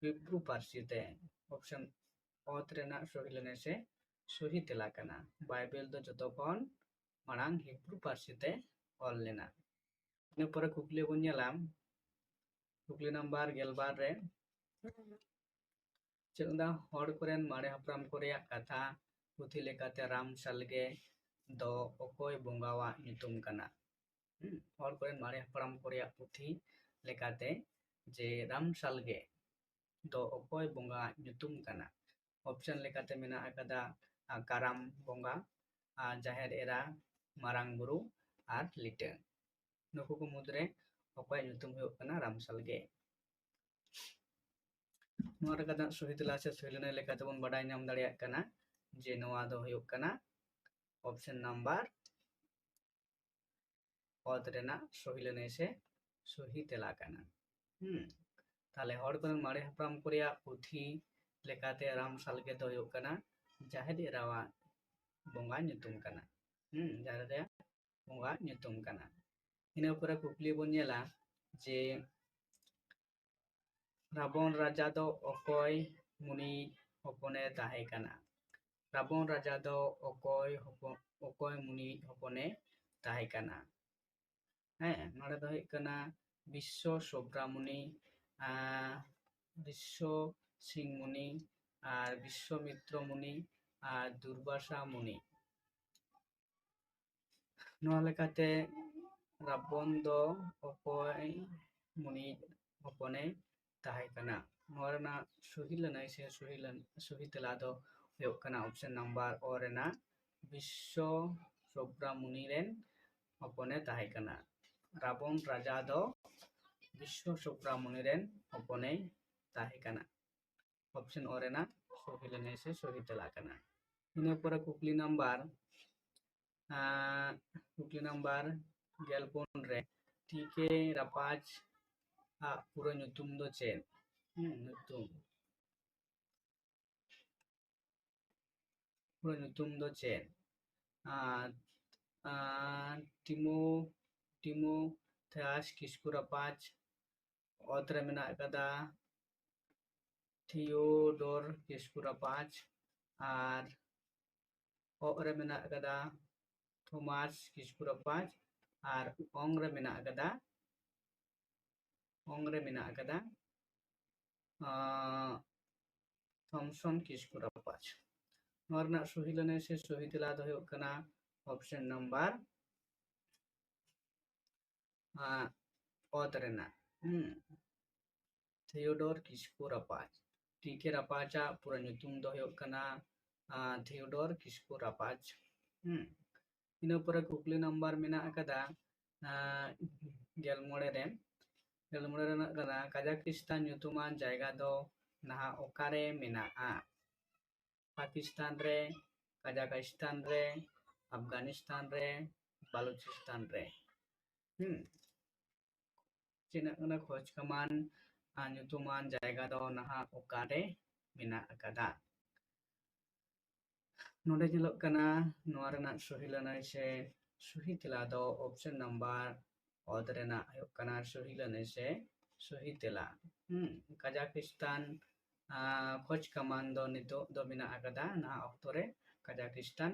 ᱦᱤᱵᱨᱩ ᱯᱟᱹᱨᱥᱤ ᱛᱮ᱾ ᱚᱯᱥᱚᱱ ᱚᱛ ᱨᱮᱱᱟᱜ ᱥᱚᱦᱤ ᱞᱮᱱᱟᱭ ᱥᱮ ᱥᱚᱦᱤ ᱛᱮᱞᱟ ᱠᱟᱱᱟ᱾ ᱵᱟᱭᱵᱮᱞ ᱫᱚ ᱡᱷᱚᱛᱚ ᱠᱷᱚᱱ ᱢᱟᱲᱟᱝ ᱦᱤᱵᱨᱩ ᱯᱟᱹᱨᱥᱤ ᱛᱮ ᱚᱞ ᱞᱮᱱᱟ᱾ ᱤᱱᱟᱹ ᱯᱚᱨᱮ ᱠᱩᱠᱞᱤ ᱵᱚᱱ ᱧᱮᱞᱟ, ᱠᱩᱠᱞᱤ ᱱᱟᱢᱵᱟᱨ ᱜᱮᱞᱵᱟᱨ ᱨᱮ, ᱪᱮᱫ ᱞᱮᱠᱟ ᱦᱚᱲ ᱠᱚᱨᱮᱱ ᱢᱟᱨᱮ ᱦᱟᱯᱲᱟᱢ ᱠᱚ ᱨᱮᱭᱟᱜ ᱠᱟᱛᱷᱟ ᱯᱩᱛᱷᱤ ᱞᱮᱠᱟᱛᱮ ᱨᱟᱢ ᱥᱟᱞᱜᱮ ᱫᱚ ᱚᱠᱚᱭ ᱵᱚᱸᱜᱟᱣᱟᱜ ᱧᱩᱛᱩᱢ ᱠᱟᱱᱟ? ᱦᱩᱸ, ᱦᱚᱲ ᱠᱚᱨᱮᱱ ᱢᱟᱨᱮ ᱦᱟᱯᱲᱟᱢ ᱠᱚ ᱨᱮᱭᱟᱜ ᱯᱩᱛᱷᱤ ᱞᱮᱠᱟᱛᱮ ᱡᱮ ᱨᱟᱢ ᱥᱟᱞᱜᱮ ᱫᱚ ᱚᱠᱚᱭ ᱵᱚᱸᱜᱟᱣᱟᱜ ᱧᱩᱛᱩᱢ ᱠᱟᱱᱟ? ᱚᱯᱥᱚᱱ ᱞᱮᱠᱟᱛᱮ ᱢᱮᱱᱟᱜ ᱟᱠᱟᱫᱟ, ᱟ, ᱠᱟᱨᱟᱢ ᱵᱚᱸᱜᱟ, ᱟ, ᱡᱟᱦᱮᱨ ᱮᱨᱟ, ᱢᱟᱨᱟᱝ ᱵᱩᱨᱩ ᱟᱨ ᱞᱤᱴᱟᱹ᱾ ᱱᱩᱠᱩ ᱠᱚ ᱢᱩᱫᱽᱨᱮ ᱚᱠᱚᱭᱟᱜ ᱧᱩᱛᱩᱢ ᱦᱩᱭᱩᱜ ᱠᱟᱱᱟ ᱨᱟᱢ ᱥᱟᱞᱜᱮ? ᱱᱚᱣᱟ ᱨᱮ ᱠᱟᱛᱮ ᱥᱚᱦᱤ ᱛᱮᱞᱟ ᱥᱮ ᱥᱚᱦᱤ ᱞᱟᱹᱱᱟᱹᱭ ᱞᱮᱠᱟᱛᱮ ᱵᱚᱱ ᱵᱟᱰᱟᱭ ᱧᱟᱢ ᱫᱟᱲᱮᱭᱟᱜ ᱠᱟᱱᱟ ᱡᱮ ᱱᱚᱣᱟ ᱫᱚ ᱦᱩᱭᱩᱜ ᱠᱟᱱᱟ ᱚᱯᱥᱚᱱ ᱱᱟᱢᱵᱟᱨ ᱚᱛ ᱨᱮᱱᱟᱜ ᱥᱚᱦᱤ ᱞᱟᱹᱱᱟᱹᱭ ᱥᱮ ᱥᱚᱦᱤ ᱛᱮᱞᱟ ᱠᱟᱱᱟ᱾ ᱦᱩᱸ, ᱛᱟᱦᱞᱮ ᱦᱚᱲ ᱠᱚᱨᱮᱱ ᱢᱟᱨᱮ ᱦᱟᱯᱲᱟᱢ ᱠᱚ ᱨᱮᱭᱟᱜ ᱯᱩᱛᱷᱤ ᱞᱮᱠᱟᱛᱮ ᱨᱟᱢ ᱥᱟᱞᱜᱮ ᱫᱚ ᱦᱩᱭᱩᱜ ᱠᱟᱱᱟ ᱡᱟᱦᱮᱨ ᱮᱨᱟᱣᱟᱜ ᱵᱚᱸᱜᱟ ᱧᱩᱛᱩᱢ ᱠᱟᱱᱟ᱾ ᱦᱩᱸ, ᱡᱟᱦᱮᱨ ᱨᱮᱭᱟᱜ ᱵᱚᱸᱜᱟ ᱧᱩᱛᱩᱢ ᱠᱟᱱᱟ᱾ ᱤᱱᱟᱹ ᱯᱚᱨᱮ ᱠᱩᱠᱞᱤ ᱵᱚᱱ ᱧᱮᱞᱟ ᱡᱮ ᱨᱟᱵᱚᱱ ᱨᱟᱡᱟ ᱫᱚ ᱚᱠᱚᱭ ᱢᱩᱱᱤ ᱦᱚᱯᱚᱱᱮ ᱛᱟᱦᱮᱸ ᱠᱟᱱᱟ? ᱨᱟᱵᱚᱱ ᱨᱟᱡᱟ ᱫᱚ ᱚᱠᱚᱭ ᱦᱚᱯᱚᱱ, ᱚᱠᱚᱭ ᱢᱩᱱᱤ ᱦᱚᱯᱚᱱᱮ ᱛᱟᱦᱮᱸ ᱠᱟᱱᱟ? ᱦᱮᱸ, ᱱᱚᱰᱮ ᱫᱚ ᱦᱩᱭᱩᱜ ᱠᱟᱱᱟ ᱵᱤᱥᱥᱚ ᱥᱚᱵᱨᱟᱢᱩᱱᱤ, ᱟᱨ ᱵᱤᱥᱥᱚ ᱥᱤᱝ ᱢᱩᱱᱤ, ᱟᱨ ᱵᱤᱥᱥᱚᱢᱤᱛᱨᱚ ᱢᱩᱱᱤ, ᱟᱨ ᱫᱩᱨᱵᱟᱥᱟ ᱢᱩᱱᱤ᱾ ᱱᱚᱣᱟ ᱞᱮᱠᱟᱛᱮ ᱨᱟᱵᱚᱱ ᱫᱚ ᱚᱠᱚᱭ ᱢᱩᱱᱤ ᱦᱚᱯᱚᱱᱮ ᱛᱟᱦᱮᱸ ᱠᱟᱱᱟ᱾ ᱱᱚᱣᱟ ᱨᱮᱱᱟᱜ ᱥᱚᱦᱤ ᱞᱟᱹᱱᱟᱹᱭ ᱥᱮ ᱥᱚᱦᱤ ᱞᱟᱹᱱ-, ᱥᱚᱦᱤ ᱛᱮᱞᱟ ᱫᱚ ᱦᱩᱭᱩᱜ ᱠᱟᱱᱟ option number ᱚ ᱨᱮᱱᱟᱜ ᱵᱤᱥᱥᱚ ᱥᱚᱵᱨᱟᱢᱩᱱᱤ ᱨᱮᱱ ᱦᱚᱯᱚᱱᱮ ᱛᱟᱦᱮᱸ ᱠᱟᱱᱟ᱾ ᱨᱟᱵᱚᱱ ᱨᱟᱡᱟ ᱫᱚ ᱵᱤᱥᱥᱚ ᱥᱚᱵᱨᱟᱢᱩᱱᱤ ᱨᱮᱱ ᱦᱚᱯᱚᱱᱮ ᱛᱟᱦᱮᱸ ᱠᱟᱱᱟ᱾ Option ᱚ ᱨᱮᱱᱟᱜ ᱥᱚᱦᱤ ᱞᱟᱹᱱᱟᱹᱭ ᱥᱮ ᱥᱚᱦᱤ ᱛᱮᱞᱟ ᱠᱟᱱᱟ᱾ ᱤᱱᱟᱹ ᱯᱚᱨᱮ ᱠᱩᱠᱞᱤ ᱱᱟᱢᱵᱟᱨ, ᱟᱸ, ᱠᱩᱠᱞᱤ ᱱᱟᱢᱵᱟᱨ ᱜᱮᱞ ᱯᱩᱱ ᱨᱮ ᱴᱤ ᱠᱮ ᱨᱟᱯᱟᱡᱽ ᱟᱜ ᱯᱩᱨᱟᱹ ᱧᱩᱛᱩᱢ ᱫᱚ ᱪᱮᱫ? ᱦᱩᱸ, ᱧᱩᱛᱩᱢ᱾ ᱯᱩᱨᱟᱹ ᱧᱩᱛᱩᱢ ᱫᱚ ᱪᱮᱫ? ᱟᱨ, ᱟᱨ ᱴᱤᱢᱳ, ᱴᱤᱢᱳ ᱛᱷᱮᱭᱟᱥ ᱠᱤᱥᱠᱩ ᱨᱟᱯᱟᱡᱽ, ᱚᱛ ᱨᱮ ᱢᱮᱱᱟᱜ ᱟᱠᱟᱫᱟ ᱛᱷᱤᱭᱳᱰᱳᱨ ᱠᱤᱥᱠᱩ ᱨᱟᱯᱟᱡᱽ, ᱟᱨ ᱚᱜ ᱨᱮ ᱢᱮᱱᱟᱜ ᱟᱠᱟᱫᱟ ᱛᱷᱚᱢᱟᱥ ᱠᱤᱥᱠᱩ ᱨᱟᱯᱟᱡᱽ, ᱟᱨ ᱚᱝ ᱨᱮ ᱢᱮᱱᱟᱜ ᱟᱠᱟᱫᱟ, ᱚᱝ ᱨᱮ ᱢᱮᱱᱟᱜ ᱟᱠᱟᱫᱟ, ᱟᱸ, ᱛᱷᱚᱢᱥᱚᱱ ᱠᱤᱥᱠᱩ ᱨᱟᱯᱟᱡᱽ᱾ ᱱᱚᱣᱟ ᱨᱮᱱᱟᱜ ᱥᱚᱦᱤ ᱞᱟᱹᱱᱟᱹᱭ ᱥᱮ ᱥᱚᱦᱤ ᱛᱮᱞᱟ ᱫᱚ ᱦᱩᱭᱩᱜ ᱠᱟᱱᱟ option number ᱟᱸ, ᱚᱛ ᱨᱮᱱᱟᱜ, ᱦᱩᱸ, ᱛᱷᱤᱭᱳᱰᱳᱨ ᱠᱤᱥᱠᱩ ᱨᱟᱯᱟᱡᱽ᱾ ᱴᱤ ᱠᱮ ᱨᱟᱯᱟᱡᱽ ᱟᱜ ᱯᱩᱨᱟᱹ ᱧᱩᱛᱩᱢ ᱫᱚ ᱦᱩᱭᱩᱜ ᱠᱟᱱᱟ, ᱟᱸ, ᱛᱷᱤᱭᱳᱰᱳᱨ ᱠᱤᱥᱠᱩ ᱨᱟᱯᱟᱡᱽ᱾ ᱦᱩᱸ᱾ ᱤᱱᱟᱹ ᱯᱚᱨᱮ ᱠᱩᱠᱞᱤ ᱱᱟᱢᱵᱟᱨ ᱢᱮᱱᱟᱜ ᱟᱠᱟᱫᱟ, ᱟᱸ, ᱜᱮᱞ ᱢᱚᱬᱮ ᱨᱮ, ᱜᱮᱞ ᱢᱚᱬᱮ ᱨᱮᱱᱟᱜ ᱠᱟᱱᱟ, ᱠᱟᱡᱟᱠᱤᱥᱛᱟᱱ ᱧᱩᱛᱩᱢᱟᱱ ᱡᱟᱭᱜᱟ ᱫᱚ ᱱᱟᱦᱟᱜ ᱚᱠᱟᱨᱮ ᱢᱮᱱᱟᱜᱼᱟ? ᱯᱟᱠᱤᱥᱛᱟᱱ ᱨᱮ, ᱠᱟᱡᱟᱠᱤᱥᱛᱟᱱ ᱨᱮ, ᱟᱯᱷᱜᱟᱱᱤᱥᱛᱟᱱ ᱨᱮ, ᱵᱟᱞᱩᱪᱤᱥᱛᱟᱱ ᱨᱮ᱾ ᱦᱩᱸ᱾ ᱪᱮᱫ ᱠᱟᱱᱟ ᱠᱷᱚᱡᱽ ᱠᱟᱢᱟᱱ ᱟᱨ ᱧᱩᱛᱩᱢᱟᱱ ᱡᱟᱭᱜᱟ ᱫᱚ ᱱᱟᱦᱟᱜ ᱚᱠᱟᱨᱮ ᱢᱮᱱᱟᱜ ᱟᱠᱟᱫᱟ? ᱱᱚᱰᱮ ᱧᱮᱞᱚᱜ ᱠᱟᱱᱟ ᱱᱚᱣᱟ ᱨᱮᱱᱟᱜ ᱥᱚᱦᱤ ᱞᱟᱹᱱᱟᱹᱭ ᱥᱮ ᱥᱚᱦᱤ ᱛᱮᱞᱟ ᱫᱚ option number ᱚᱛ ᱨᱮᱱᱟᱜ ᱦᱩᱭᱩᱜ ᱠᱟᱱᱟ ᱥᱚᱦᱤ ᱞᱟᱹᱱᱟᱹᱭ ᱥᱮ ᱥᱚᱦᱤ ᱛᱮᱞᱟ᱾ ᱦᱩᱸ, ᱠᱟᱡᱟᱠᱤᱥᱛᱟᱱ, ᱟᱸ, ᱠᱷᱚᱡᱽ ᱠᱟᱢᱟᱱ ᱫᱚ ᱱᱤᱛᱚᱜ ᱫᱚ ᱢᱮᱱᱟᱜ ᱟᱠᱟᱫᱟ ᱱᱟᱦᱟᱜ ᱚᱠᱛᱚ ᱨᱮ ᱠᱟᱡᱟᱠᱤᱥᱛᱟᱱ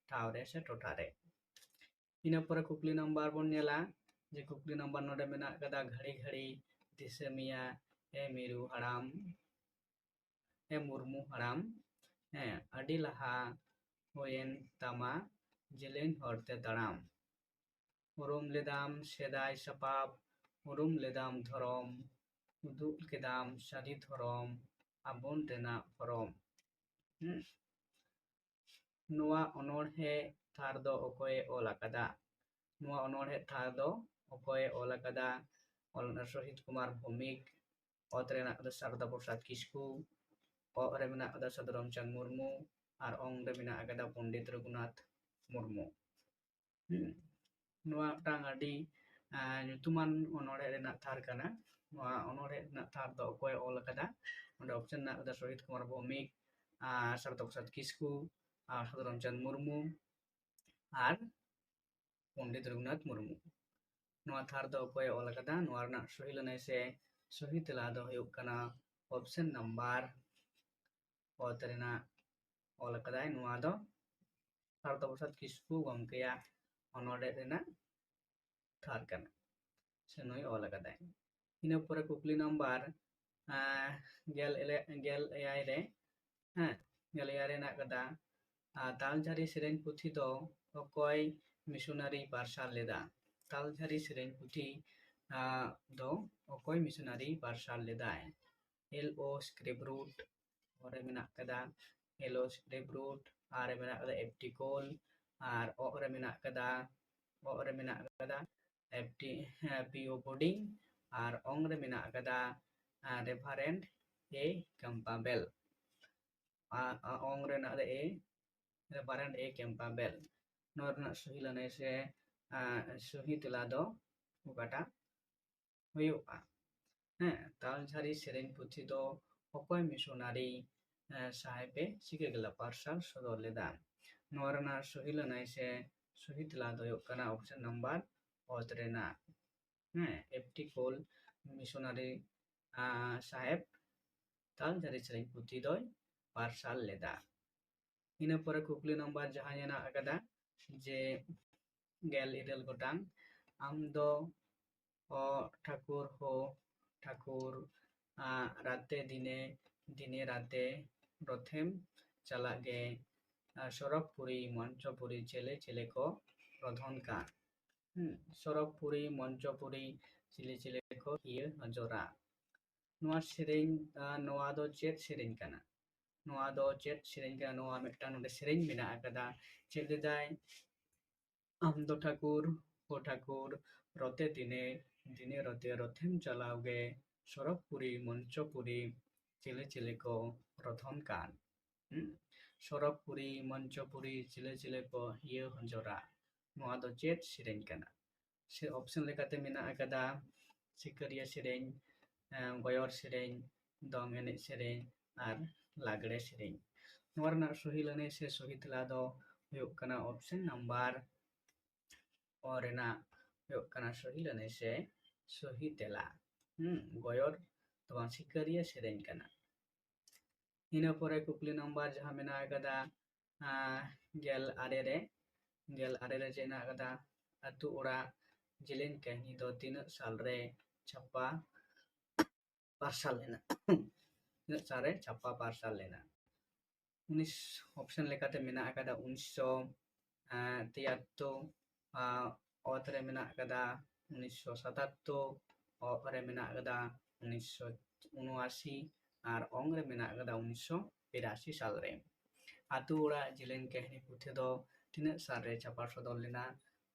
ᱴᱷᱟᱶ ᱨᱮ ᱥᱮ ᱴᱚᱴᱷᱟ ᱨᱮ᱾ ᱤᱱᱟᱹ ᱯᱚᱨᱮ ᱠᱩᱠᱞᱤ ᱱᱟᱢᱵᱟᱨ ᱵᱚᱱ ᱧᱮᱞᱟ, ᱡᱮ ᱠᱩᱠᱞᱤ ᱱᱟᱢᱵᱟᱨ ᱱᱚᱰᱮ ᱢᱮᱱᱟᱜ ᱟᱠᱟᱫᱟ, ᱜᱷᱟᱹᱲᱤ ᱜᱷᱟᱹᱲᱤ ᱫᱤᱥᱟᱹ ᱢᱮᱭᱟ ᱮ ᱢᱤᱨᱩ ᱦᱟᱲᱟᱢ, ᱮ ᱢᱩᱨᱢᱩ ᱦᱟᱲᱟᱢ, ᱦᱮᱸ, ᱟᱹᱰᱤ ᱞᱟᱦᱟ ᱦᱩᱭᱮᱱ ᱛᱟᱢᱟ ᱡᱮᱞᱮᱧ ᱦᱚᱨᱛᱮ ᱛᱟᱲᱟᱢ᱾ ᱩᱨᱩᱢ ᱞᱮᱫᱟᱢ ᱥᱮᱫᱟᱭ ᱥᱟᱯᱟᱵ, ᱩᱨᱩᱢ ᱞᱮᱫᱟᱢ ᱫᱷᱚᱨᱚᱢ, ᱩᱫᱩᱜ ᱠᱮᱫᱟᱢ ᱥᱟᱹᱨᱤ ᱫᱷᱚᱨᱚᱢ, ᱟᱵᱚᱱ ᱨᱮᱱᱟᱜ ᱯᱷᱚᱨᱚᱢ᱾ ᱦᱩᱸ᱾ ᱱᱚᱣᱟ ᱚᱱᱚᱬᱦᱮ ᱛᱷᱟᱨ ᱫᱚ ᱚᱠᱚᱭᱮ ᱚᱞ ᱟᱠᱟᱫᱟ? ᱱᱚᱣᱟ ᱚᱱᱚᱬᱦᱮ ᱛᱷᱟᱨ ᱫᱚ ᱚᱠᱚᱭᱮ ᱚᱞ ᱟᱠᱟᱫᱟ? ᱚᱞ ᱥᱚᱦᱤᱛ ᱠᱩᱢᱟᱨ ᱵᱷᱳᱣᱢᱤᱠ, ᱚᱛ ᱨᱮ ᱢᱮᱱᱟᱜ ᱟᱠᱟᱫᱟ ᱥᱟᱨᱚᱫᱟ ᱯᱨᱚᱥᱟᱫᱽ ᱠᱤᱥᱠᱩ, ᱚᱜ ᱨᱮ ᱢᱮᱱᱟᱜ ᱟᱠᱟᱫᱟ ᱥᱟᱫᱷᱩ ᱨᱟᱢᱪᱟᱸᱫᱽ ᱢᱩᱨᱢᱩ, ᱟᱨ ᱚᱝ ᱨᱮ ᱢᱮᱱᱟᱜ ᱟᱠᱟᱫᱟ ᱯᱚᱱᱰᱤᱛ ᱨᱚᱜᱷᱩᱱᱟᱛᱷ ᱢᱩᱨᱢᱩ᱾ ᱦᱩᱸ᱾ ᱱᱚᱣᱟ ᱢᱤᱫᱴᱟᱝ ᱟᱹᱰᱤ, ᱟᱸ, ᱧᱩᱛᱩᱢᱟᱱ ᱚᱱᱚᱬᱦᱮ ᱨᱮᱱᱟᱜ ᱛᱷᱟᱨ ᱠᱟᱱᱟ᱾ ᱱᱚᱣᱟ ᱚᱱᱚᱬᱦᱮ ᱨᱮᱱᱟᱜ ᱛᱷᱟᱨ ᱫᱚ ᱚᱠᱚᱭᱮ ᱚᱞ ᱟᱠᱟᱫᱟ? ᱚᱸᱰᱮ ᱚᱯᱥᱮᱱ ᱢᱮᱱᱟᱜ ᱟᱠᱟᱫᱟ ᱥᱚᱦᱤᱛ ᱠᱩᱢᱟᱨ ᱵᱷᱳᱣᱢᱤᱠ, ᱟᱨ ᱥᱟᱨᱚᱫᱟ ᱯᱨᱚᱥᱟᱫᱽ ᱠᱤᱥᱠᱩ, ᱟᱨ ᱥᱟᱫᱷᱩ ᱨᱟᱢᱪᱟᱸᱫᱽ ᱢᱩᱨᱢᱩ, ᱟᱨ ᱯᱚᱱᱰᱤᱛ ᱨᱚᱜᱷᱩᱱᱟᱛᱷ ᱢᱩᱨᱢᱩ᱾ ᱱᱚᱣᱟ ᱛᱷᱟᱨ ᱫᱚ ᱚᱠᱚᱭᱮ ᱚᱞ ᱟᱠᱟᱫᱟ? ᱱᱚᱣᱟ ᱨᱮᱱᱟᱜ ᱥᱚᱦᱤ ᱞᱟᱹᱱᱟᱹᱭ ᱥᱮ ᱥᱚᱦᱤ ᱛᱮᱞᱟ ᱫᱚ ᱦᱩᱭᱩᱜ ᱠᱟᱱᱟ ᱚᱯᱥᱮᱱ ᱱᱟᱢᱵᱟᱨ ᱚᱛ ᱨᱮᱱᱟᱜ ᱚᱞ ᱟᱠᱟᱫᱟᱭ᱾ ᱱᱚᱣᱟ ᱫᱚ ᱥᱟᱨᱚᱫᱟ ᱯᱨᱚᱥᱟᱫᱽ ᱠᱤᱥᱠᱩ ᱜᱚᱢᱠᱮᱭᱟᱜ ᱚᱱᱚᱬᱦᱮ ᱨᱮᱱᱟᱜ ᱛᱷᱟᱨ ᱠᱟᱱᱟ, ᱥᱮ ᱱᱩᱭ ᱚᱞ ᱟᱠᱟᱫᱟᱭ᱾ ᱤᱱᱟᱹ ᱯᱚᱨᱮ ᱠᱩᱠᱞᱤ ᱱᱟᱢᱵᱟᱨ, ᱟᱸ, ᱜᱮᱞ ᱮᱞᱮ-, ᱜᱮᱞ ᱮᱭᱟᱭ ᱨᱮ, ᱦᱮᱸ, ᱜᱮᱞ ᱮᱭᱟᱭ ᱨᱮ ᱦᱮᱱᱟᱜ ᱟᱠᱟᱫᱟ, ᱟᱸ, ᱛᱟᱞᱡᱷᱟᱨᱤ ᱥᱮᱨᱮᱧ ᱯᱩᱛᱷᱤ ᱫᱚ ᱚᱠᱚᱭ ᱢᱤᱥᱚᱱᱟᱨᱤ ᱯᱟᱨᱥᱟᱞ ᱞᱮᱫᱟ? ᱛᱟᱞᱡᱷᱟᱨᱤ ᱥᱮᱨᱮᱧ ᱯᱩᱛᱷᱤ, ᱟᱸ, ᱫᱚ ᱚᱠᱚᱭ ᱢᱤᱥᱚᱱᱟᱨᱤ ᱯᱟᱨᱥᱟᱞ ᱞᱮᱫᱟᱭ? ᱮᱞ ᱳ ᱥᱠᱨᱤᱯᱴ ᱨᱩᱴ, ᱚ ᱨᱮ ᱢᱮᱱᱟᱜ ᱟᱠᱟᱫᱟ ᱮᱞ ᱳ ᱥᱠᱨᱤᱯᱴ ᱨᱩᱴ, ᱟᱨ ᱨᱮ ᱢᱮᱱᱟᱜ ᱟᱠᱟᱫᱟ ᱮᱯᱴᱤ ᱠᱳᱞ, ᱟᱨ ᱚᱜ ᱨᱮ ᱢᱮᱱᱟᱜ ᱟᱠᱟᱫᱟ, ᱚᱜ ᱨᱮ ᱢᱮᱱᱟᱜ ᱟᱠᱟᱫᱟ ᱮᱯᱴᱤ, ᱦᱮᱸ, ᱯᱤ ᱳ ᱵᱳᱨᱰᱤᱝ, ᱟᱨ ᱚᱝ ᱨᱮ ᱢᱮᱱᱟᱜ ᱟᱠᱟᱫᱟ, ᱟᱨ ᱨᱮᱵᱷᱟᱨᱮᱱᱰ ᱮ ᱠᱮᱢᱯᱟᱵᱮᱞ᱾ ᱟᱨ, ᱟᱨ ᱚᱝ ᱨᱮᱱᱟᱜ ᱨᱮ ᱮ, ᱨᱮᱵᱷᱟᱨᱮᱱᱰ ᱮ ᱠᱮᱢᱯᱟᱵᱮᱞ᱾ ᱱᱚᱣᱟ ᱨᱮᱱᱟᱜ ᱥᱚᱦᱤ ᱞᱟᱹᱱᱟᱹᱭ ᱥᱮ, ᱟᱨ ᱥᱚᱦᱤ ᱛᱮᱞᱟ ᱫᱚ ᱚᱠᱟᱴᱟᱜ ᱦᱩᱭᱩᱜᱼᱟ? ᱦᱮᱸ, ᱛᱟᱞᱡᱷᱟᱨᱤ ᱥᱮᱨᱮᱧ ᱯᱩᱛᱷᱤ ᱫᱚ ᱚᱠᱚᱭ ᱢᱤᱥᱚᱱᱟᱨᱤ, ᱮ, ᱥᱟᱦᱮᱵ ᱮ ᱪᱤᱠᱟᱹ ᱠᱮᱫᱟ, ᱯᱟᱨᱥᱟᱞ ᱥᱚᱫᱚᱨ ᱞᱮᱫᱟ? ᱱᱚᱣᱟ ᱨᱮᱱᱟᱜ ᱥᱚᱦᱤ ᱞᱟᱹᱱᱟᱹᱭ ᱥᱮ ᱥᱚᱦᱤ ᱛᱮᱞᱟ ᱫᱚ ᱦᱩᱭᱩᱜ ᱠᱟᱱᱟ ᱚᱯᱥᱮᱱ ᱱᱟᱢᱵᱟᱨ ᱚᱛ ᱨᱮᱱᱟᱜ, ᱦᱮᱸ, ᱮᱯᱴᱤ ᱠᱳᱞ ᱢᱤᱥᱚᱱᱟᱨᱤ, ᱟ, ᱥᱟᱦᱮᱵ ᱛᱟᱞᱡᱷᱟᱨᱤ ᱥᱮᱨᱮᱧ ᱯᱩᱛᱷᱤ ᱫᱚᱭ ᱯᱟᱨᱥᱟᱞ ᱞᱮᱫᱟ᱾ ᱤᱱᱟᱹ ᱯᱚᱨᱮ ᱠᱩᱠᱞᱤ ᱱᱟᱢᱵᱟᱨ ᱡᱟᱦᱟᱸ ᱦᱮᱱᱟᱜ ᱟᱠᱟᱫᱟ ᱡᱮ ᱜᱮᱞ ᱤᱨᱟᱹᱞ ᱜᱚᱴᱟᱝ, ᱟᱢ ᱫᱚ ᱚ ᱴᱷᱟᱹᱠᱩᱨ ᱦᱳ ᱴᱷᱟᱹᱠᱩᱨ, ᱟ, ᱨᱟᱛᱮ ᱫᱤᱱᱮ, ᱫᱤᱱᱮ ᱨᱟᱛᱮ ᱨᱚᱛᱷᱮᱢ ᱪᱟᱞᱟᱜ ᱜᱮ, ᱟ, ᱥᱚᱨᱚᱜᱽᱯᱩᱨᱤ, ᱢᱚᱧᱪᱚᱯᱩᱨᱤ, ᱪᱮᱞᱮ ᱪᱮᱞᱮ ᱠᱚ ᱨᱚᱫᱷᱚᱱ ᱠᱟᱱ᱾ ᱦᱩᱸ, ᱥᱚᱨᱚᱜᱽᱯᱩᱨᱤ, ᱢᱚᱧᱪᱚᱯᱩᱨᱤ, ᱪᱤᱞᱤ ᱪᱤᱞᱤ ᱠᱚ ᱤᱭᱟᱹ ᱚᱡᱚᱨᱟ᱾ ᱱᱚᱣᱟ ᱥᱮᱨᱮᱧ, ᱟᱨ ᱱᱚᱣᱟ ᱫᱚ ᱪᱮᱫ ᱥᱮᱨᱮᱧ ᱠᱟᱱᱟ? ᱱᱚᱣᱟ ᱫᱚ ᱪᱮᱫ ᱥᱮᱨᱮᱧ ᱠᱟᱱᱟ? ᱱᱚᱣᱟ ᱢᱤᱫᱴᱟᱝ ᱱᱚᱰᱮ ᱥᱮᱨᱮᱧ ᱢᱮᱱᱟᱜ ᱟᱠᱟᱫᱟ᱾ ᱪᱮᱫ ᱞᱟᱹᱭᱫᱟᱭ? ᱟᱢ ᱫᱚ ᱴᱷᱟᱹᱠᱩᱨ, ᱳ ᱴᱷᱟᱹᱠᱩᱨ, ᱨᱚᱛᱮ ᱫᱤᱱᱮ, ᱫᱤᱱᱮ ᱨᱚᱛᱮ, ᱨᱚᱛᱷᱮᱢ ᱪᱟᱞᱟᱣ ᱜᱮ, ᱥᱚᱨᱚᱜᱽᱯᱩᱨᱤ, ᱢᱚᱧᱪᱚᱯᱩᱨᱤ, ᱪᱤᱞᱤ ᱪᱤᱞᱤ ᱠᱚ ᱨᱚᱛᱷᱚᱱ ᱠᱟᱱ᱾ ᱦᱩᱸ? ᱥᱚᱨᱚᱜᱽᱯᱩᱨᱤ, ᱢᱚᱧᱪᱚᱯᱩᱨᱤ, ᱪᱤᱞᱤ ᱪᱤᱞᱤ ᱠᱚ ᱤᱭᱟᱹ ᱦᱚᱸᱡᱚᱨᱟ᱾ ᱱᱚᱣᱟ ᱫᱚ ᱪᱮᱫ ᱥᱮᱨᱮᱧ ᱠᱟᱱᱟ? ᱥᱮ ᱚᱯᱥᱮᱱ ᱞᱮᱠᱟᱛᱮ ᱢᱮᱱᱟᱜ ᱟᱠᱟᱫᱟ ᱥᱤᱠᱟᱹᱨᱤᱭᱟᱹ ᱥᱮᱨᱮᱧ, ᱮᱸ, ᱜᱚᱭᱚᱨ ᱥᱮᱨᱮᱧ, ᱫᱚᱝ ᱮᱱᱮᱡ ᱥᱮᱨᱮᱧ ᱟᱨ ᱞᱟᱜᱽᱲᱮ ᱥᱮᱨᱮᱧ᱾ ᱱᱚᱣᱟ ᱨᱮᱱᱟᱜ ᱥᱚᱦᱤ ᱞᱟᱹᱱᱟᱹᱭ ᱥᱮ ᱥᱚᱦᱤ ᱛᱮᱞᱟ ᱫᱚ ᱦᱩᱭᱩᱜ ᱠᱟᱱᱟ ᱚᱯᱥᱮᱱ ᱱᱟᱢᱵᱟᱨ ᱚ ᱨᱮᱱᱟᱜ ᱦᱩᱭᱩᱜ ᱠᱟᱱᱟ ᱥᱚᱦᱤ ᱞᱟᱹᱱᱟᱹᱭ ᱥᱮ ᱥᱚᱦᱤ ᱛᱮᱞᱟ᱾ ᱦᱩᱸ, ᱜᱚᱭᱚᱨ ᱫᱚ ᱵᱟᱝ, ᱥᱤᱠᱟᱹᱨᱤᱭᱟᱹ ᱥᱮᱨᱮᱧ ᱠᱟᱱᱟ᱾ ᱤᱱᱟᱹ ᱯᱚᱨᱮ ᱠᱩᱠᱞᱤ ᱱᱟᱢᱵᱟᱨ ᱡᱟᱦᱟᱸ ᱢᱮᱱᱟᱜ ᱟᱠᱟᱫᱟ, ᱟᱸ, ᱜᱮᱞ ᱟᱨᱮ ᱨᱮ, ᱜᱮᱞ ᱟᱨᱮ ᱨᱮ ᱪᱮᱫ ᱦᱮᱱᱟᱜ ᱟᱠᱟᱫᱟ? ᱟᱹᱛᱩ ᱚᱲᱟᱜ ᱡᱮᱞᱮᱧ ᱠᱟᱹᱦᱱᱤ ᱫᱚ ᱛᱤᱱᱟᱹᱜ ᱥᱟᱞ ᱨᱮ ᱪᱷᱟᱯᱟ ᱯᱟᱨᱥᱟᱞ ᱞᱮᱱᱟ? ᱛᱤᱱᱟᱹᱜ ᱥᱟᱞ ᱨᱮ ᱪᱷᱟᱯᱟ ᱯᱟᱨᱥᱟᱞ ᱞᱮᱱᱟ? ᱩᱱᱤᱥ, ᱚᱯᱥᱮᱱ ᱞᱮᱠᱟᱛᱮ ᱢᱮᱱᱟᱜ ᱟᱠᱟᱫᱟ ᱩᱱᱤᱥᱥᱚ ᱛᱤᱭᱟᱛᱛᱳᱨ, ᱟᱸ, ᱚᱛ ᱨᱮ ᱢᱮᱱᱟᱜ ᱟᱠᱟᱫᱟ ᱩᱱᱤᱥᱥᱚ ᱥᱟᱛᱟᱛᱛᱳᱨ, ᱚᱜ ᱨᱮ ᱢᱮᱱᱟᱜ ᱟᱠᱟᱫᱟ ᱩᱱᱤᱥᱥᱚ ᱩᱱᱚᱟᱥᱤ ᱟᱨ ᱚᱝ ᱨᱮ ᱢᱮᱱᱟᱜ ᱟᱠᱟᱫᱟ ᱩᱱᱤᱥᱥᱚ ᱵᱤᱨᱟᱥᱤ ᱥᱟᱞ ᱨᱮ᱾ ᱟᱹᱛᱩ ᱚᱲᱟᱜ ᱡᱮᱞᱮᱧ ᱠᱟᱹᱦᱱᱤ ᱯᱩᱛᱷᱤ ᱫᱚ ᱛᱤᱱᱟᱹᱜ ᱥᱟᱞ ᱨᱮ ᱪᱷᱟᱯᱟ ᱥᱚᱫᱚᱨ ᱞᱮᱱᱟ?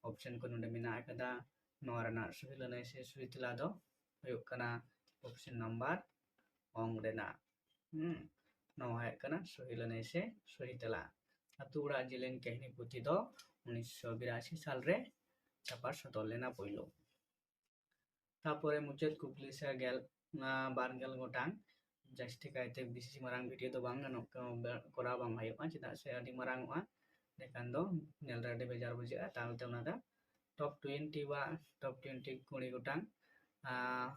ᱚᱯᱥᱮᱱ ᱠᱚ ᱱᱚᱰᱮ ᱢᱮᱱᱟᱜ ᱟᱠᱟᱫᱟ᱾ ᱱᱚᱣᱟ ᱨᱮᱱᱟᱜ ᱥᱚᱦᱤ ᱞᱟᱹᱱᱟᱹᱭ ᱥᱮ ᱥᱚᱦᱤ ᱛᱮᱞᱟ ᱫᱚ ᱦᱩᱭᱩᱜ ᱠᱟᱱᱟ ᱚᱯᱥᱮᱱ ᱱᱟᱢᱵᱟᱨ ᱚᱝ ᱨᱮᱱᱟᱜ᱾ ᱦᱩᱸ, ᱱᱚᱣᱟ ᱦᱩᱭᱩᱜ ᱠᱟᱱᱟ ᱥᱚᱦᱤ ᱞᱟᱹᱱᱟᱹᱭ ᱥᱮ ᱥᱚᱦᱤ ᱛᱮᱞᱟ᱾ ᱟᱹᱛᱩ ᱚᱲᱟᱜ ᱡᱮᱞᱮᱧ ᱠᱟᱹᱦᱱᱤ ᱯᱩᱛᱷᱤ ᱫᱚ ᱩᱱᱤᱥᱥᱚ ᱵᱤᱨᱟᱥᱤ ᱥᱟᱞ ᱨᱮ ᱪᱷᱟᱯᱟ ᱥᱚᱫᱚᱨ ᱞᱮᱱᱟ ᱯᱳᱭᱞᱳ᱾ ᱛᱟᱯᱚᱨᱮ ᱢᱩᱪᱟᱹᱫ ᱠᱩᱠᱞᱤ ᱥᱮ ᱜᱮᱞ, ᱟᱸ, ᱵᱟᱨ ᱜᱮᱞ ᱜᱚᱴᱟᱝ, ᱡᱟᱹᱥᱛᱤ ᱠᱟᱭᱛᱮ ᱵᱮᱥᱤ ᱢᱟᱨᱟᱝ ᱵᱷᱤᱰᱤᱭᱳ ᱫᱚ ᱵᱟᱝ ᱜᱟᱱᱚᱜ ᱠᱟᱱᱟ, ᱵᱮ-, ᱠᱚᱨᱟᱣ ᱵᱟᱝ ᱦᱩᱭᱩᱜᱼᱟ, ᱪᱮᱫᱟᱜ ᱥᱮ ᱟᱹᱰᱤ ᱢᱟᱨᱟᱝ ᱚᱜᱼᱟ, ᱮᱸᱰᱮᱠᱷᱟᱱ ᱫᱚ ᱧᱮᱞ ᱨᱮ ᱟᱹᱰᱤ ᱵᱮᱡᱟᱨ ᱵᱩᱡᱷᱟᱹᱜᱼᱟ᱾ ᱛᱟᱦᱚᱞᱮ ᱚᱱᱟ ᱫᱚ ᱴᱚᱯ ᱴᱩᱭᱮᱱᱴᱤ ᱵᱟ ᱴᱚᱯ ᱴᱩᱭᱮᱱᱴᱤ ᱠᱩᱲᱤ ᱜᱚᱴᱟᱝ, ᱟᱸ,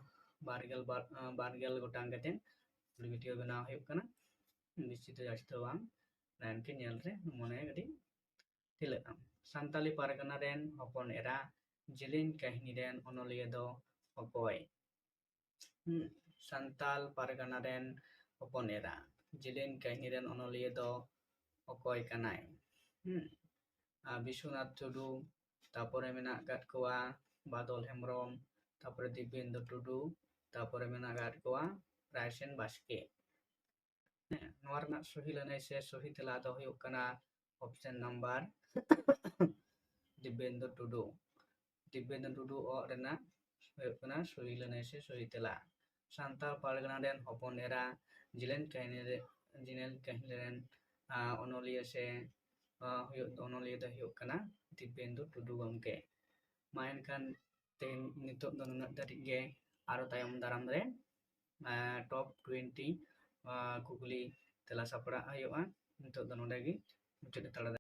ᱵᱟᱨ ᱜᱮᱞ ᱵᱟᱨ, ᱟᱸ, ᱵᱟᱨ ᱜᱮᱞ ᱜᱚᱴᱟᱝ ᱠᱟᱛᱮ ᱠᱩᱲᱤ ᱵᱷᱤᱰᱤᱭᱳ ᱵᱮᱱᱟᱣ ᱦᱩᱭᱩᱜ ᱠᱟᱱᱟ, ᱵᱮᱥᱤ ᱫᱚ ᱡᱟᱹᱥᱛᱤ ᱫᱚ ᱵᱟᱝ, ᱮᱱᱠᱷᱟᱱ ᱧᱮᱞ ᱨᱮ ᱢᱚᱱᱮ ᱠᱟᱹᱴᱤᱡ ᱴᱷᱤᱞᱟᱹᱜᱼᱟ᱾ ᱥᱟᱱᱛᱟᱞᱤ ᱯᱟᱨᱜᱟᱱᱟ ᱨᱮᱱ ᱦᱚᱯᱚᱱ ᱮᱨᱟ ᱡᱮᱞᱮᱧ ᱠᱟᱹᱦᱱᱤ ᱨᱮᱱ ᱚᱱᱚᱞᱤᱭᱟᱹ ᱫᱚ ᱚᱠᱚᱭ? ᱦᱩᱸ, ᱥᱟᱱᱛᱟᱞ ᱯᱟᱨᱜᱟᱱᱟ ᱨᱮᱱ ᱦᱚᱯᱚᱱ ᱮᱨᱟ ᱡᱮᱞᱮᱧ ᱠᱟᱹᱦᱱᱤ ᱨᱮᱱ ᱚᱱᱚᱞᱤᱭᱟᱹ ᱫᱚ ᱚᱠᱚᱭ ᱠᱟᱱᱟᱭ? ᱦᱩᱸ, ᱟᱨ ᱵᱤᱥᱣᱚᱱᱟᱛᱷ ᱴᱩᱰᱩ, ᱛᱟᱯᱚᱨᱮ ᱢᱮᱱᱟᱜ ᱟᱠᱟᱫ ᱠᱚᱣᱟ ᱵᱟᱫᱚᱞ ᱦᱮᱢᱵᱨᱚᱢ, ᱛᱟᱯᱚᱨᱮ ᱫᱤᱵᱮᱱᱫᱩ ᱴᱩᱰᱩ, ᱛᱟᱯᱚᱨᱮ ᱢᱮᱱᱟᱜ ᱟᱠᱟᱫ ᱠᱚᱣᱟ ᱨᱟᱭᱥᱮᱱ ᱵᱟᱥᱠᱮ᱾ ᱦᱮᱸ, ᱱᱚᱣᱟ ᱨᱮᱱᱟᱜ ᱥᱚᱦᱤ ᱞᱟᱹᱱᱟᱹᱭ ᱥᱮ ᱥᱚᱦᱤ ᱛᱮᱞᱟ ᱫᱚ ᱦᱩᱭᱩᱜ ᱠᱟᱱᱟ option number ᱫᱤᱵᱽᱵᱮᱱᱫᱩ ᱴᱩᱰᱩ᱾ ᱫᱤᱵᱽᱵᱮᱱᱫᱩ ᱴᱩᱰᱩ ᱚᱜ ᱨᱮᱱᱟᱜ ᱦᱩᱭᱩᱜ ᱠᱟᱱᱟ ᱥᱚᱦᱤ ᱞᱟᱹᱱᱟᱹᱭ ᱥᱮ ᱥᱚᱦᱤ ᱛᱮᱞᱟ᱾ ᱥᱟᱱᱛᱟᱲ ᱯᱟᱨᱜᱟᱱᱟ ᱨᱮᱱ ᱦᱚᱯᱚᱱ ᱮᱨᱟ, ᱡᱤᱞᱮᱱ ᱠᱟᱹᱦᱱᱤ ᱨᱮ, ᱡᱤᱞᱮᱱ ᱠᱟᱹᱦᱱᱤ ᱨᱮᱱ, ᱟᱸ, ᱚᱱᱚᱞᱤᱭᱟᱹ ᱥᱮ, ᱟᱸ, ᱦᱩᱭᱩᱜ, ᱚᱱᱚᱞᱤᱭᱟᱹ ᱫᱚ ᱦᱩᱭᱩᱜ ᱠᱟᱱᱟ ᱫᱤᱵᱽᱵᱮᱱᱫᱩ ᱴᱩᱰᱩ ᱜᱚᱢᱠᱮ᱾ ᱢᱟ ᱮᱱᱠᱷᱟᱱ ᱛᱮᱦᱮᱧ ᱱᱤᱛᱚᱜ ᱫᱚ ᱱᱩᱱᱟᱹᱜ ᱫᱷᱟᱹᱨᱤᱡ ᱜᱮ, ᱟᱨᱚ ᱛᱟᱭᱚᱢ ᱫᱟᱨᱟᱢ ᱨᱮ, ᱟᱸ, top twenty, ᱟᱸ, ᱠᱩᱠᱞᱤ ᱛᱮᱞᱟ ᱥᱟᱯᱲᱟᱜ ᱦᱩᱭᱩᱜᱼᱟ᱾ ᱱᱤᱛᱚᱜ ᱫᱚ ᱱᱚᱰᱮ ᱜᱮ ᱢᱩᱪᱟᱹᱫ ᱦᱟᱛᱟᱲ ᱮᱫᱟ᱾